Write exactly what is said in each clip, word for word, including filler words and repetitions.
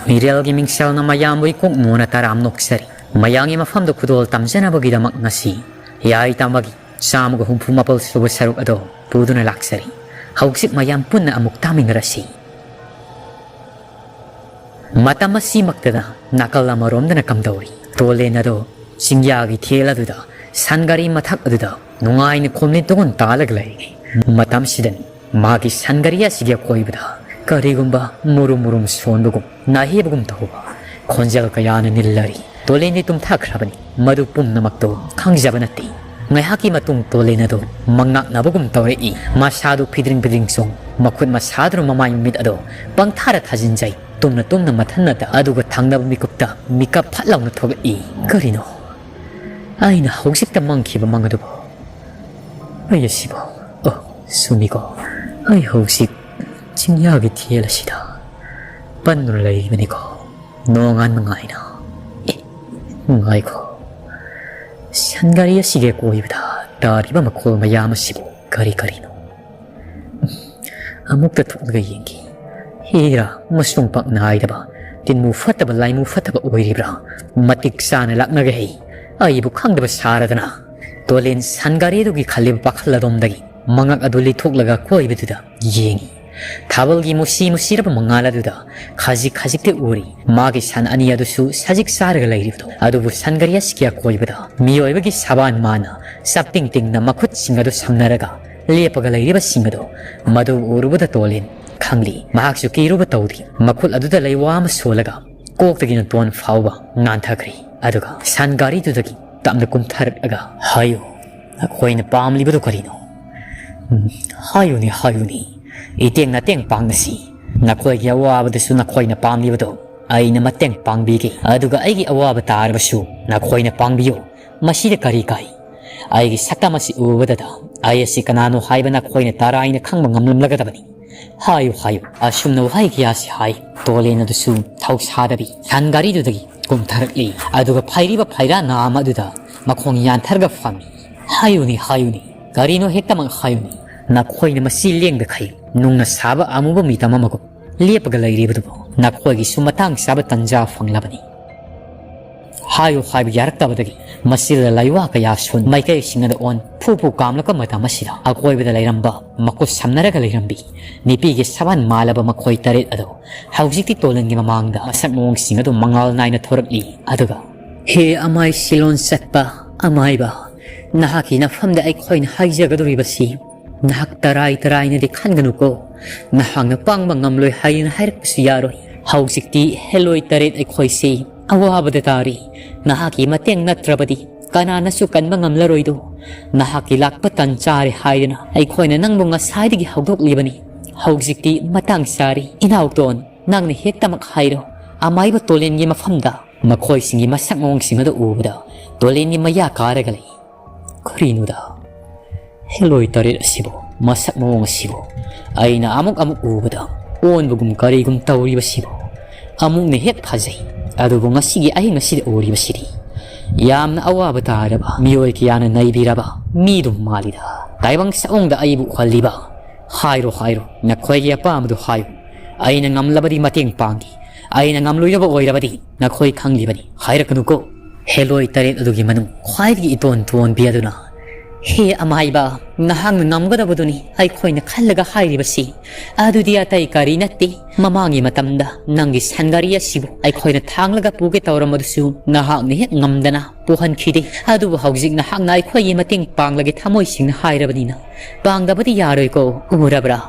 ꯃꯤꯔꯦꯜꯒꯤ ꯃꯤꯡꯁꯦꯜꯅ ꯃꯌꯥꯝꯕꯨ ꯏꯀꯣꯛ ꯅꯣꯟꯅ ꯇꯔꯥꯝ ꯅꯣꯛꯆꯔꯤ꯫ ꯃꯌꯥꯝꯒꯤ ꯃꯐꯝꯗ ꯈꯨꯗꯣꯜ ꯇꯝꯖꯅꯕꯒꯤꯗꯃꯛ ꯉꯁꯤ ꯌꯥꯏ ꯇꯝꯕꯒꯤ ꯆꯥꯝꯃꯒ ꯍꯨꯝꯐꯨ ꯃꯥꯄꯜ ꯁꯨꯕ ꯁꯔꯨꯛ ꯑꯗꯣ ꯄꯨꯗꯨꯅ ꯂꯥꯛꯆꯔꯤ꯫ ꯍꯧꯖꯤꯛ ꯃꯌꯥꯝ ꯄꯨꯟꯅ ꯑꯃꯨꯛ ꯇꯥꯃꯤꯟꯅꯔꯁꯤ꯫ ꯃꯇꯝ ꯑꯁꯤꯃꯛꯇꯗ ꯅꯥꯀꯜ ꯑꯃꯔꯣꯝꯗꯅ ꯀꯝꯗꯧꯔꯤ? ꯇꯣꯂꯦꯟ ꯑꯗꯣ ꯆꯤꯡꯌꯥꯒꯤ ꯊꯦꯜ ꯑꯗꯨꯗ ꯁꯟꯒꯥꯔꯤ ꯃꯊꯛ ꯑꯗꯨꯗ ꯅꯨꯡꯉꯥꯏꯅ ꯈꯣꯝꯂꯤ ꯇꯨꯒꯨꯟ ꯇꯥꯜꯂꯒ ꯂꯩꯔꯤ꯫ ꯃꯇꯝꯁꯤꯗꯅꯤ ꯃꯥꯒꯤ ꯁꯟꯒꯥꯔꯤ ꯑꯁꯤꯒꯤ ꯑꯀꯣꯏꯕꯗ ꯀꯔꯤꯒꯨꯝꯕ ꯃꯨꯔꯨꯝ ꯃꯨꯔꯨꯝ ꯁꯣꯟꯕꯒꯨꯝ ꯅꯥꯍꯦꯕꯒꯨꯝ ꯇꯧꯕ ꯈꯣꯟꯖꯦꯜ ꯀꯌꯥꯅ ꯅꯤꯜꯂꯔꯤ꯫ ꯇꯣꯂꯦꯟꯗꯤ ꯇꯨꯝꯊꯈ꯭ꯔꯕꯅꯤ꯫ ꯃꯗꯨ ꯄꯨꯝꯅꯃꯛꯇꯣ ꯈꯪꯖꯕ ꯅꯠꯇꯦ꯫ ꯉꯥꯏꯍꯥꯛꯀꯤ ꯃꯇꯨꯡ ꯇꯣꯂꯦꯟ ꯑꯗꯨ ꯃꯪꯉꯥꯛꯅꯕꯒꯨꯝ ꯇꯧꯔꯛꯏ꯫ ꯃꯁꯥꯗꯨ ꯐꯤꯗ꯭ꯔꯤꯡ ꯐꯤꯗ꯭ꯔꯤꯡ ꯆꯣꯡ, ꯃꯈꯨꯠ ꯃꯁꯥꯗꯨꯅ ꯃꯃꯥꯏ ꯃꯃꯤꯠ ꯑꯗꯨ ꯄꯪꯊꯥꯔ ꯊꯥꯖꯤꯟꯖꯩ꯫ ꯇꯨꯝꯅ ꯇꯨꯝꯅ ꯃꯊꯟꯅꯇ ꯑꯗꯨꯒ ꯊꯪꯅꯕ ꯃꯤꯀꯨꯞꯇ ꯃꯤꯀꯞ ꯐꯠ ꯂꯥꯎꯅ ꯊꯣꯛꯂꯛꯏ꯫ ꯀꯔꯤꯅꯣ? ꯑꯩꯅ ꯍꯧꯖꯤꯛꯇ ꯃꯪꯈꯤꯕ ꯃꯪ ꯑꯗꯨꯕꯨ? ꯑꯩ ꯑꯁꯤꯕꯨ, ꯑꯣ, ꯆꯨꯝꯃꯤꯀꯣ꯫ ꯑꯩ ꯍꯧꯖꯤꯛ ꯆꯤꯡꯌꯥꯒꯤ ꯊꯦꯜ ꯑꯁꯤꯗ ꯄꯟꯗꯨꯅ ꯂꯩꯔꯤꯕꯅꯤꯀꯣ꯫ ꯅꯣꯡꯉꯥꯟꯕ ꯉꯥꯏꯅ꯫ ꯑꯦ, ꯉꯥꯏꯈꯣ꯫ ꯁꯟꯒꯥꯔꯤ ꯑꯁꯤꯒꯤ ꯑꯀꯣꯏꯕꯗ ꯇꯥꯔꯤꯕ ꯃꯈꯣꯜ ꯃꯌꯥꯝ ꯑꯁꯤꯕꯨ ꯀꯔꯤ ꯀꯔꯤꯅꯣ? ꯑꯃꯨꯛꯇ ꯊꯣꯛꯂꯒ ꯌꯦꯡꯒꯦ꯫ ꯍꯦꯔꯥ, ꯃꯁꯨꯡ ꯄꯥꯛ ꯅꯥꯏꯗꯕ, ꯇꯤꯟꯃꯨ ꯐꯠꯇꯕ, ꯂꯥꯏꯃꯨ ꯐꯠꯇꯕ ꯑꯣꯏꯔꯤꯕ꯭ꯔꯥ? ꯃꯇꯤꯛ ꯆꯥꯅ ꯂꯥꯛꯅꯒꯦ ꯍꯩ꯫ ꯑꯩꯕꯨ ꯈꯪꯗꯕ ꯁꯥꯔꯗꯅ꯫ ꯇꯣꯂꯦꯟ ꯁꯟꯒꯥꯔꯤꯗꯨꯒꯤ ꯈꯜꯂꯤꯕ ꯄꯥꯈꯜ ꯑꯗꯣꯝꯗꯒꯤ ꯃꯉꯛ ꯑꯗꯨ ꯂꯤꯊꯣꯛꯂꯒ ꯀꯣꯏꯕꯗꯨꯗ ꯌꯦꯡꯉꯤ꯫ ꯊꯥꯕꯜꯒꯤ ꯃꯨꯁꯤ ꯃꯨꯁꯤꯔꯕ ꯃꯉꯥꯜ ꯑꯗꯨꯗ ꯈꯖꯤꯛ ꯈꯖꯤꯛꯇꯤ ꯎꯔꯤ꯫ ꯃꯥꯒꯤ ꯁꯟ ꯑꯅꯤ ꯑꯗꯨꯁꯨ ꯁꯖꯤꯛ ꯆꯥꯔꯒ ꯂꯩꯔꯤꯕꯗꯣ꯫ ꯑꯗꯨꯕꯨ ꯁꯟꯒꯥꯔꯤ ꯑꯁꯤꯒꯤ ꯑꯀꯣꯏꯕꯗ ꯃꯤꯑꯣꯏꯕꯒꯤ ꯁꯕꯥꯟ ꯃꯥꯅ ꯆꯞꯇꯤꯡ ꯇꯤꯡꯅ ꯃꯈꯨꯠꯁꯤꯡ ꯑꯗꯨ ꯁꯝꯅꯔꯒ ꯂꯦꯞꯄꯒ ꯂꯩꯔꯤꯕꯁꯤꯡ ꯑꯗꯣ꯫ ꯃꯗꯨ ꯎꯔꯨꯕꯗ ꯇꯣꯂꯦꯟ ꯈꯪꯂꯤ꯫ ꯃꯍꯥꯛꯁꯨ ꯀꯤꯔꯨꯕ ꯇꯧꯗ꯭ꯔꯤ꯫ ꯃꯈꯨꯠ ꯑꯗꯨꯗ ꯂꯩꯋꯥ ꯑꯃ ꯁꯣꯜꯂꯒ ꯀꯣꯛꯇꯒꯤ ꯅꯥꯇꯣꯟ ꯐꯥꯎꯕ ꯉꯥꯟꯊꯈ꯭ꯔꯦ꯫ ꯑꯗꯨꯒ ꯁꯟꯒꯥꯔꯤꯗꯨꯗꯒꯤ ꯇꯞꯅ ꯀꯨꯝꯊꯔꯛꯂꯒ, "ꯍꯥꯏꯌꯨ, ꯅꯈꯣꯏꯅ ꯄꯥꯝꯂꯤꯕꯗꯨ ꯀꯔꯤꯅꯣ? ꯎꯝ, ꯍꯥꯏꯌꯨꯅꯦ, ꯍꯥꯏꯌꯨꯅꯦ꯫ ꯏꯇꯦꯡ ꯅꯇꯦꯡ ꯄꯥꯡꯅꯁꯤ꯫ ꯅꯈꯣꯏꯒꯤ ꯑꯋꯥꯕꯗꯁꯨ ꯅꯈꯣꯏꯅ ꯄꯥꯝꯂꯤꯕꯗꯣ ꯑꯩꯅ ꯃꯇꯦꯡ ꯄꯥꯡꯕꯤꯒꯦ꯫ ꯑꯗꯨꯒ ꯑꯩꯒꯤ ꯑꯋꯥꯕ ꯇꯥꯔꯕꯁꯨ ꯅꯈꯣꯏꯅ ꯄꯥꯡꯕꯤꯌꯨ꯫ ꯃꯁꯤꯗ ꯀꯔꯤ ꯀꯥꯏ? ꯑꯩꯒꯤ ꯁꯛꯇꯝ ꯑꯁꯤ ꯎꯕꯗꯗ ꯑꯩ ꯑꯁꯤ ꯀꯅꯥꯅꯣ ꯍꯥꯏꯕ ꯅꯈꯣꯏꯅ ꯇꯔꯥꯏꯅ ꯈꯪꯕ ꯉꯝꯂꯝꯂꯒꯗꯕꯅꯤ꯫ ꯍꯥꯏꯌꯨ, ꯍꯥꯏꯌꯨ꯫" ꯑꯁꯨꯝꯅ ꯋꯥꯍꯩ ꯀꯌꯥꯁꯤ ꯍꯥꯏ꯫ ꯇꯣꯂꯦꯟ ꯑꯗꯨꯁꯨ ꯊꯧꯁꯥꯗꯕꯤ ꯁꯟꯒꯥꯔꯤꯗꯨꯗꯒꯤ ꯀꯨꯝꯊꯔꯛꯂꯤ꯫ ꯑꯗꯨꯒ ꯐꯩꯔꯤꯕ ꯐꯩꯔꯥ ꯅꯥꯝ ꯑꯗꯨꯗ ꯃꯈꯣꯡ ꯌꯥꯟꯊꯔꯒ ꯐꯝꯃꯤ꯫ "ꯍꯥꯏꯌꯨꯅꯦ, ꯍꯥꯏꯌꯨꯅꯦ꯫ ꯀꯔꯤꯅꯣ ꯍꯦꯛꯇꯃꯛ ꯍꯥꯏꯌꯨꯅꯦ꯫ ꯅꯈꯣꯏꯅ ꯃꯁꯤ ꯂꯦꯡꯗꯈꯩ ꯅꯨꯡꯅ ꯁꯥꯕ ꯑꯃꯨꯕ ꯃꯤꯇꯝ ꯑꯃꯒꯨꯝ ꯂꯦꯞꯄꯒ ꯂꯩꯔꯤꯕꯗꯨꯕꯨ ꯅꯈꯣꯏꯒꯤꯁꯨ ꯃꯇꯥꯡ ꯆꯥꯕ ꯇꯟꯖꯥ ꯐꯪꯂꯕꯅꯤ꯫ ꯍꯥꯏꯌꯨ ꯍꯥꯏꯕ ꯌꯥꯔꯛꯇꯕꯗꯒꯤ ꯃꯁꯤꯗ ꯂꯩꯋꯥ ꯀꯌꯥ ꯁꯨꯟ ꯃꯥꯏꯀꯩꯁꯤꯡ ꯑꯗꯨ ꯑꯣꯟ ꯐꯨ ꯐꯨ ꯀꯥꯝꯂꯛꯄ ꯃꯇꯝ ꯑꯁꯤꯗ ꯑꯀꯣꯏꯕꯗ ꯂꯩꯔꯝꯕ ꯃꯈꯨꯠ ꯁꯝꯅꯔꯒ ꯂꯩꯔꯝꯕꯤ ꯅꯨꯄꯤꯒꯤ ꯁꯕꯥꯟ ꯃꯥꯜꯂꯕ ꯃꯈꯣꯏ ꯇꯔꯦꯠ ꯑꯗꯨ ꯍꯧꯖꯤꯛꯇꯤ ꯇꯣꯂꯟꯒꯤ ꯃꯃꯥꯡꯗ ꯃꯁꯛ ꯃꯑꯣꯡꯁꯤꯡ ꯑꯗꯨ ꯃꯉꯥꯜ ꯅꯥꯏꯅ ꯊꯣꯔꯛꯂꯤ꯫ ꯑꯗꯨꯒ "ꯍꯦ ꯑꯃꯥꯏ ꯁꯤꯂꯣꯟ ꯆꯠꯄ ꯑꯃꯥꯏꯕ, ꯅꯍꯥꯛꯀꯤ ꯅꯐꯝꯗ ꯑꯩꯈꯣꯏꯅ ꯍꯥꯏꯖꯒꯗꯧꯔꯤꯕꯁꯤ ꯅꯍꯥꯛ ꯇꯔꯥꯏ ꯇꯔꯥꯏꯅꯗꯤ ꯈꯟꯒꯅꯨꯀꯣ꯫ ꯅꯍꯥꯛꯅ ꯄꯥꯡꯕ ꯉꯝꯂꯣꯏ ꯍꯥꯏꯅ ꯍꯥꯏꯔꯛꯄꯁꯨ ꯌꯥꯔꯣꯏ꯫ ꯍꯧꯖꯤꯛꯇꯤ ꯍꯦꯂꯣꯏ ꯇꯔꯦꯠ ꯑꯩꯈꯣꯏꯁꯤ ꯑꯋꯥꯕꯗ ꯇꯥꯔꯤ꯫ ꯅꯍꯥꯛꯀꯤ ꯃꯇꯦꯡ ꯅꯠꯇ꯭ꯔꯕꯗꯤ ꯀꯅꯥꯅꯁꯨ ꯀꯟꯕ ꯉꯝꯂꯔꯣꯏꯗꯣ꯫ ꯅꯍꯥꯛꯀꯤ ꯂꯥꯛꯄ ꯇꯟ ꯆꯥꯔꯦ ꯍꯥꯏꯗꯨꯅ ꯑꯩꯈꯣꯏꯅ ꯅꯪꯕꯨ ꯉꯁꯥꯏꯗꯒꯤ ꯍꯧꯗꯣꯛꯂꯤꯕꯅꯤ꯫ ꯍꯧꯖꯤꯛꯇꯤ ꯃꯇꯥꯡ ꯆꯥꯔꯤ꯫ ꯏꯅꯥꯎꯇꯣꯟ, ꯅꯪꯅ ꯍꯦꯛꯇꯃꯛ ꯍꯥꯏꯔꯣ꯫ ꯑꯃꯥꯏꯕ ꯇꯣꯂꯦꯟꯒꯤ ꯃꯐꯝꯗ ꯃꯈꯣꯏꯁꯤꯡꯒꯤ ꯃꯁꯛ ꯃꯑꯣꯡꯁꯤꯡ ꯑꯗꯨ ꯎꯕꯗ ꯇꯣꯂꯦꯟꯒꯤ ꯃꯌꯥ ꯀꯥꯔꯒ ꯂꯩ꯫ ꯀꯔꯤꯅꯣꯗ? ꯍꯦꯂꯣꯏ ꯇꯔꯦꯠ ꯑꯁꯤꯕꯨ, ꯃꯁꯛ ꯃꯑꯣꯡ ꯑꯁꯤꯕꯨ ꯑꯩꯅ ꯑꯃꯨꯛ ꯑꯃꯨꯛ ꯎꯕꯗ ꯑꯣꯟꯕꯒꯨꯝ ꯀꯔꯤꯒꯨꯝ ꯇꯧꯔꯤꯕꯁꯤꯕꯨ꯫ ꯑꯃꯨꯛꯅ ꯍꯦꯛ ꯐꯖꯩ, ꯑꯗꯨꯕꯨ ꯉꯁꯤꯒꯤ ꯑꯍꯤꯡ ꯑꯁꯤꯗ ꯎꯔꯤꯕꯁꯤꯗꯤ ꯌꯥꯝꯅ ꯑꯋꯥꯕ ꯇꯥꯔꯕ ꯃꯤꯑꯣꯏ ꯀꯌꯥꯅ ꯅꯩꯕꯤꯔꯕ ꯃꯤꯗꯨꯝ ꯃꯥꯜꯂꯤꯗ꯫ ꯇꯥꯏꯕꯪ ꯁꯑꯣꯡꯗ ꯑꯩꯕꯨ ꯎꯍꯜꯂꯤꯕ꯫ ꯍꯥꯏꯔꯣ, ꯍꯥꯏꯔꯣ, ꯅꯈꯣꯏꯒꯤ ꯑꯄꯥꯝꯕꯗꯨ ꯍꯥꯏꯌꯨ꯫ ꯑꯩꯅ ꯉꯝꯂꯕꯗꯤ ꯃꯇꯦꯡ ꯄꯥꯡꯒꯦ, ꯑꯩꯅ ꯉꯝꯂꯣꯏꯗꯕ ꯑꯣꯏꯔꯕꯗꯤ ꯅꯈꯣꯏ ꯈꯪꯂꯤꯕꯅꯤ, ꯍꯥꯏꯔꯛꯀꯅꯨꯀꯣ꯫ ꯍꯦꯂꯣꯏ ꯇꯔꯦꯠ ꯑꯗꯨꯒꯤ ꯃꯅꯨꯡ ꯈ꯭ꯋꯥꯏꯗꯒꯤ ꯏꯇꯣꯟ ꯇꯣꯟꯕꯤ ꯑꯗꯨꯅ, "ꯍꯦ ꯑꯃꯥꯏꯕ, ꯅꯍꯥꯛꯅ ꯉꯝꯒꯗꯕꯗꯨꯅꯤ ꯑꯩꯈꯣꯏꯅ ꯈꯜꯂꯒ ꯍꯥꯏꯔꯤꯕꯁꯤ꯫ ꯑꯗꯨꯗꯤ ꯑꯇꯩ ꯀꯔꯤ ꯅꯠꯇꯦ, ꯃꯃꯥꯡꯒꯤ ꯃꯇꯝꯗ ꯅꯪꯒꯤ ꯁꯟꯒꯥꯔꯤ ꯑꯁꯤꯕꯨ ꯑꯩꯈꯣꯏꯅ ꯊꯥꯡꯂꯒ ꯄꯨꯒꯦ ꯇꯧꯔꯝꯕꯗꯨꯁꯨ ꯅꯍꯥꯛꯅ ꯍꯦꯛ ꯉꯝꯗꯅ ꯄꯨꯍꯟꯈꯤꯗꯦ꯫ ꯑꯗꯨꯕꯨ ꯍꯧꯖꯤꯛ ꯅꯍꯥꯛꯅ ꯑꯩꯈꯣꯏꯒꯤ ꯃꯇꯦꯡ ꯄꯥꯡꯂꯒꯦ ꯊꯃꯣꯏ ꯁꯦꯡꯅ ꯍꯥꯏꯔꯕꯅꯤꯅ ꯄꯥꯡꯗꯕꯗꯤ ꯌꯥꯔꯣꯏꯀꯣ꯫ ꯎꯔꯕ꯭ꯔꯥ?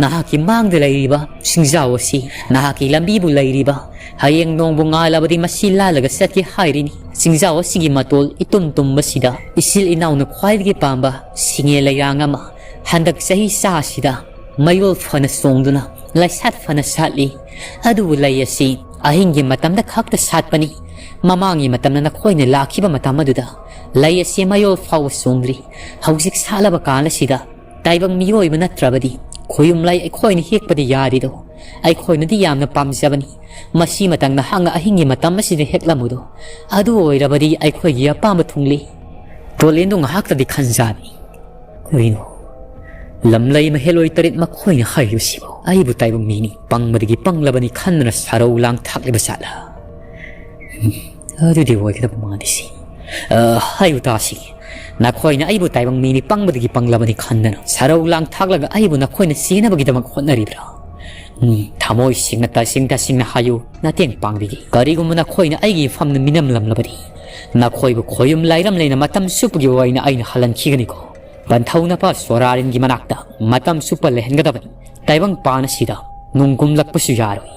ꯅꯍꯥꯛꯀꯤ ꯃꯥꯡꯗ ꯂꯩꯔꯤꯕ ꯆꯤꯡꯖꯥꯎ ꯑꯁꯤ ꯅꯍꯥꯛꯀꯤ ꯂꯝꯕꯤꯕꯨ ꯂꯩꯔꯤꯕ꯫ ꯍꯌꯦꯡ ꯅꯣꯡꯕꯨ ꯉꯥꯜꯂꯕꯗꯤ ꯃꯁꯤ ꯂꯥꯜꯂꯒ ꯆꯠꯀꯦ ꯍꯥꯏꯔꯤꯅꯤ꯫ ꯆꯤꯡꯖꯥꯎ ꯑꯁꯤꯒꯤ ꯃꯇꯣꯜ ꯏꯇꯨꯝ ꯇꯨꯝꯕꯁꯤꯗ ꯏꯆꯤꯜ ꯏꯅꯥꯎꯅ ꯈ꯭ꯋꯥꯏꯗꯒꯤ ꯄꯥꯝꯕ ꯁꯤꯡꯉꯦ ꯂꯩꯔꯥꯡ ꯑꯃ ꯍꯟꯗꯛ ꯆꯍꯤ ꯆꯥꯁꯤꯗ ꯃꯌꯣꯜ ꯐꯅ ꯆꯣꯡꯗꯨꯅ ꯂꯥꯏꯁꯥꯠ ꯐꯅ ꯁꯥꯠꯂꯤ꯫ ꯑꯗꯨꯕꯨ ꯂꯩ ꯑꯁꯤ ꯑꯍꯤꯡꯒꯤ ꯃꯇꯝꯗ ꯈꯛꯇ ꯁꯥꯠꯄꯅꯤ꯫ ꯃꯃꯥꯡꯒꯤ ꯃꯇꯝꯗ ꯅꯈꯣꯏꯅ ꯂꯥꯛꯈꯤꯕ ꯃꯇꯝ ꯑꯗꯨꯗ ꯂꯩ ꯑꯁꯤ ꯃꯌꯣꯜ ꯐꯥꯎꯕ ꯆꯣꯡꯗ꯭ꯔꯤ꯫ ꯍꯧꯖꯤꯛ ꯁꯥꯠꯂꯕ ꯀꯥꯟ ꯑꯁꯤꯗ ꯇꯥꯏꯕꯪ ꯃꯤꯑꯣꯏꯕ ꯅꯠꯇ꯭ꯔꯕꯗꯤ ꯈꯣꯌꯨꯝ ꯂꯩ ꯑꯩꯈꯣꯏꯅ ꯍꯦꯛꯄꯗꯤ ꯌꯥꯔꯤꯗꯣ꯫ ꯑꯩꯈꯣꯏꯅꯗꯤ ꯌꯥꯝꯅ ꯄꯥꯝꯖꯕꯅꯤ꯫ ꯃꯁꯤ ꯃꯇꯝ ꯅꯍꯥꯛꯅ ꯑꯍꯤꯡꯒꯤ ꯃꯇꯝ ꯑꯁꯤꯗ ꯍꯦꯛꯂꯝꯃꯨꯗꯣ꯫ ꯑꯗꯨ ꯑꯣꯏꯔꯕꯗꯤ ꯑꯩꯈꯣꯏꯒꯤ ꯑꯄꯥꯝꯕ ꯊꯨꯡꯂꯤ꯫" ꯇꯣꯂꯦꯟꯗꯨ ꯉꯥꯏꯍꯥꯛꯇꯗꯤ ꯈꯟꯖꯥꯅꯤ꯫ "ꯀꯔꯤꯅꯣ? ꯂꯝꯂꯩ ꯃꯍꯦꯂꯣꯏ ꯇꯔꯦꯠ ꯃꯈꯣꯏꯅ ꯍꯥꯏꯔꯤꯕꯁꯤꯕꯨ ꯑꯩꯕꯨ ꯇꯥꯏꯕꯪ ꯃꯤꯅꯤ ꯄꯪꯕꯗꯒꯤ ꯄꯪꯂꯕꯅꯤ ꯈꯟꯗꯅ ꯁꯔꯧ ꯂꯥꯡ ꯊꯥꯛꯂꯤꯕ ꯖꯥꯠꯂꯥ? ꯎꯝ, ꯑꯗꯨꯗꯤ ꯑꯣꯏꯒꯗꯕ ꯃꯥꯟꯗꯦ ꯁꯤ꯫ ꯑ, ꯍꯥꯏꯌꯨ ꯇꯥꯁꯤ꯫ ꯅꯈꯣꯏꯅ ꯑꯩꯕꯨ ꯇꯥꯏꯕꯪ ꯃꯤꯅꯤ ꯄꯪꯕꯗꯒꯤ ꯄꯪꯂꯕꯅꯤ ꯈꯟꯗꯅ ꯁꯔꯧ ꯂꯥꯡ ꯊꯥꯛꯂꯒ ꯑꯩꯕꯨ ꯅꯈꯣꯏꯅ ꯁꯤꯅꯕꯒꯤꯗꯃꯛ ꯍꯣꯠꯅꯔꯤꯕ꯭ꯔꯥ? ꯎꯝ, ꯊꯃꯣꯏ ꯁꯦꯡꯅ ꯇꯁꯦꯡ ꯇꯁꯦꯡꯅ ꯍꯥꯏꯌꯨ, ꯃꯇꯦꯡ ꯄꯥꯡꯕꯤꯒꯦ꯫ ꯀꯔꯤꯒꯨꯝꯕ ꯅꯈꯣꯏꯅ ꯑꯩꯒꯤ ꯏꯐꯝꯗ ꯃꯤꯅꯝꯂꯝꯂꯕꯗꯤ ꯅꯈꯣꯏꯕꯨ ꯈꯣꯌꯨꯝ ꯂꯥꯏꯔꯝ ꯂꯩꯅ ꯃꯇꯝ ꯆꯨꯞꯄꯒꯤ ꯑꯣꯏꯅ ꯑꯩꯅ ꯍꯜꯍꯟꯈꯤꯒꯅꯤꯀꯣ꯫ ꯄꯟꯊꯧꯅꯄꯥ ꯁꯣꯔꯥꯔꯦꯟꯒꯤ ꯃꯅꯥꯛꯇ ꯃꯇꯝ ꯆꯨꯞꯄ ꯂꯩꯍꯟꯒꯗꯕꯅꯤ꯫ ꯇꯥꯏꯕꯪꯄꯥꯟ ꯑꯁꯤꯗ ꯅꯨꯡꯒꯨꯝꯂꯛꯄꯁꯨ ꯌꯥꯔꯣꯏ꯫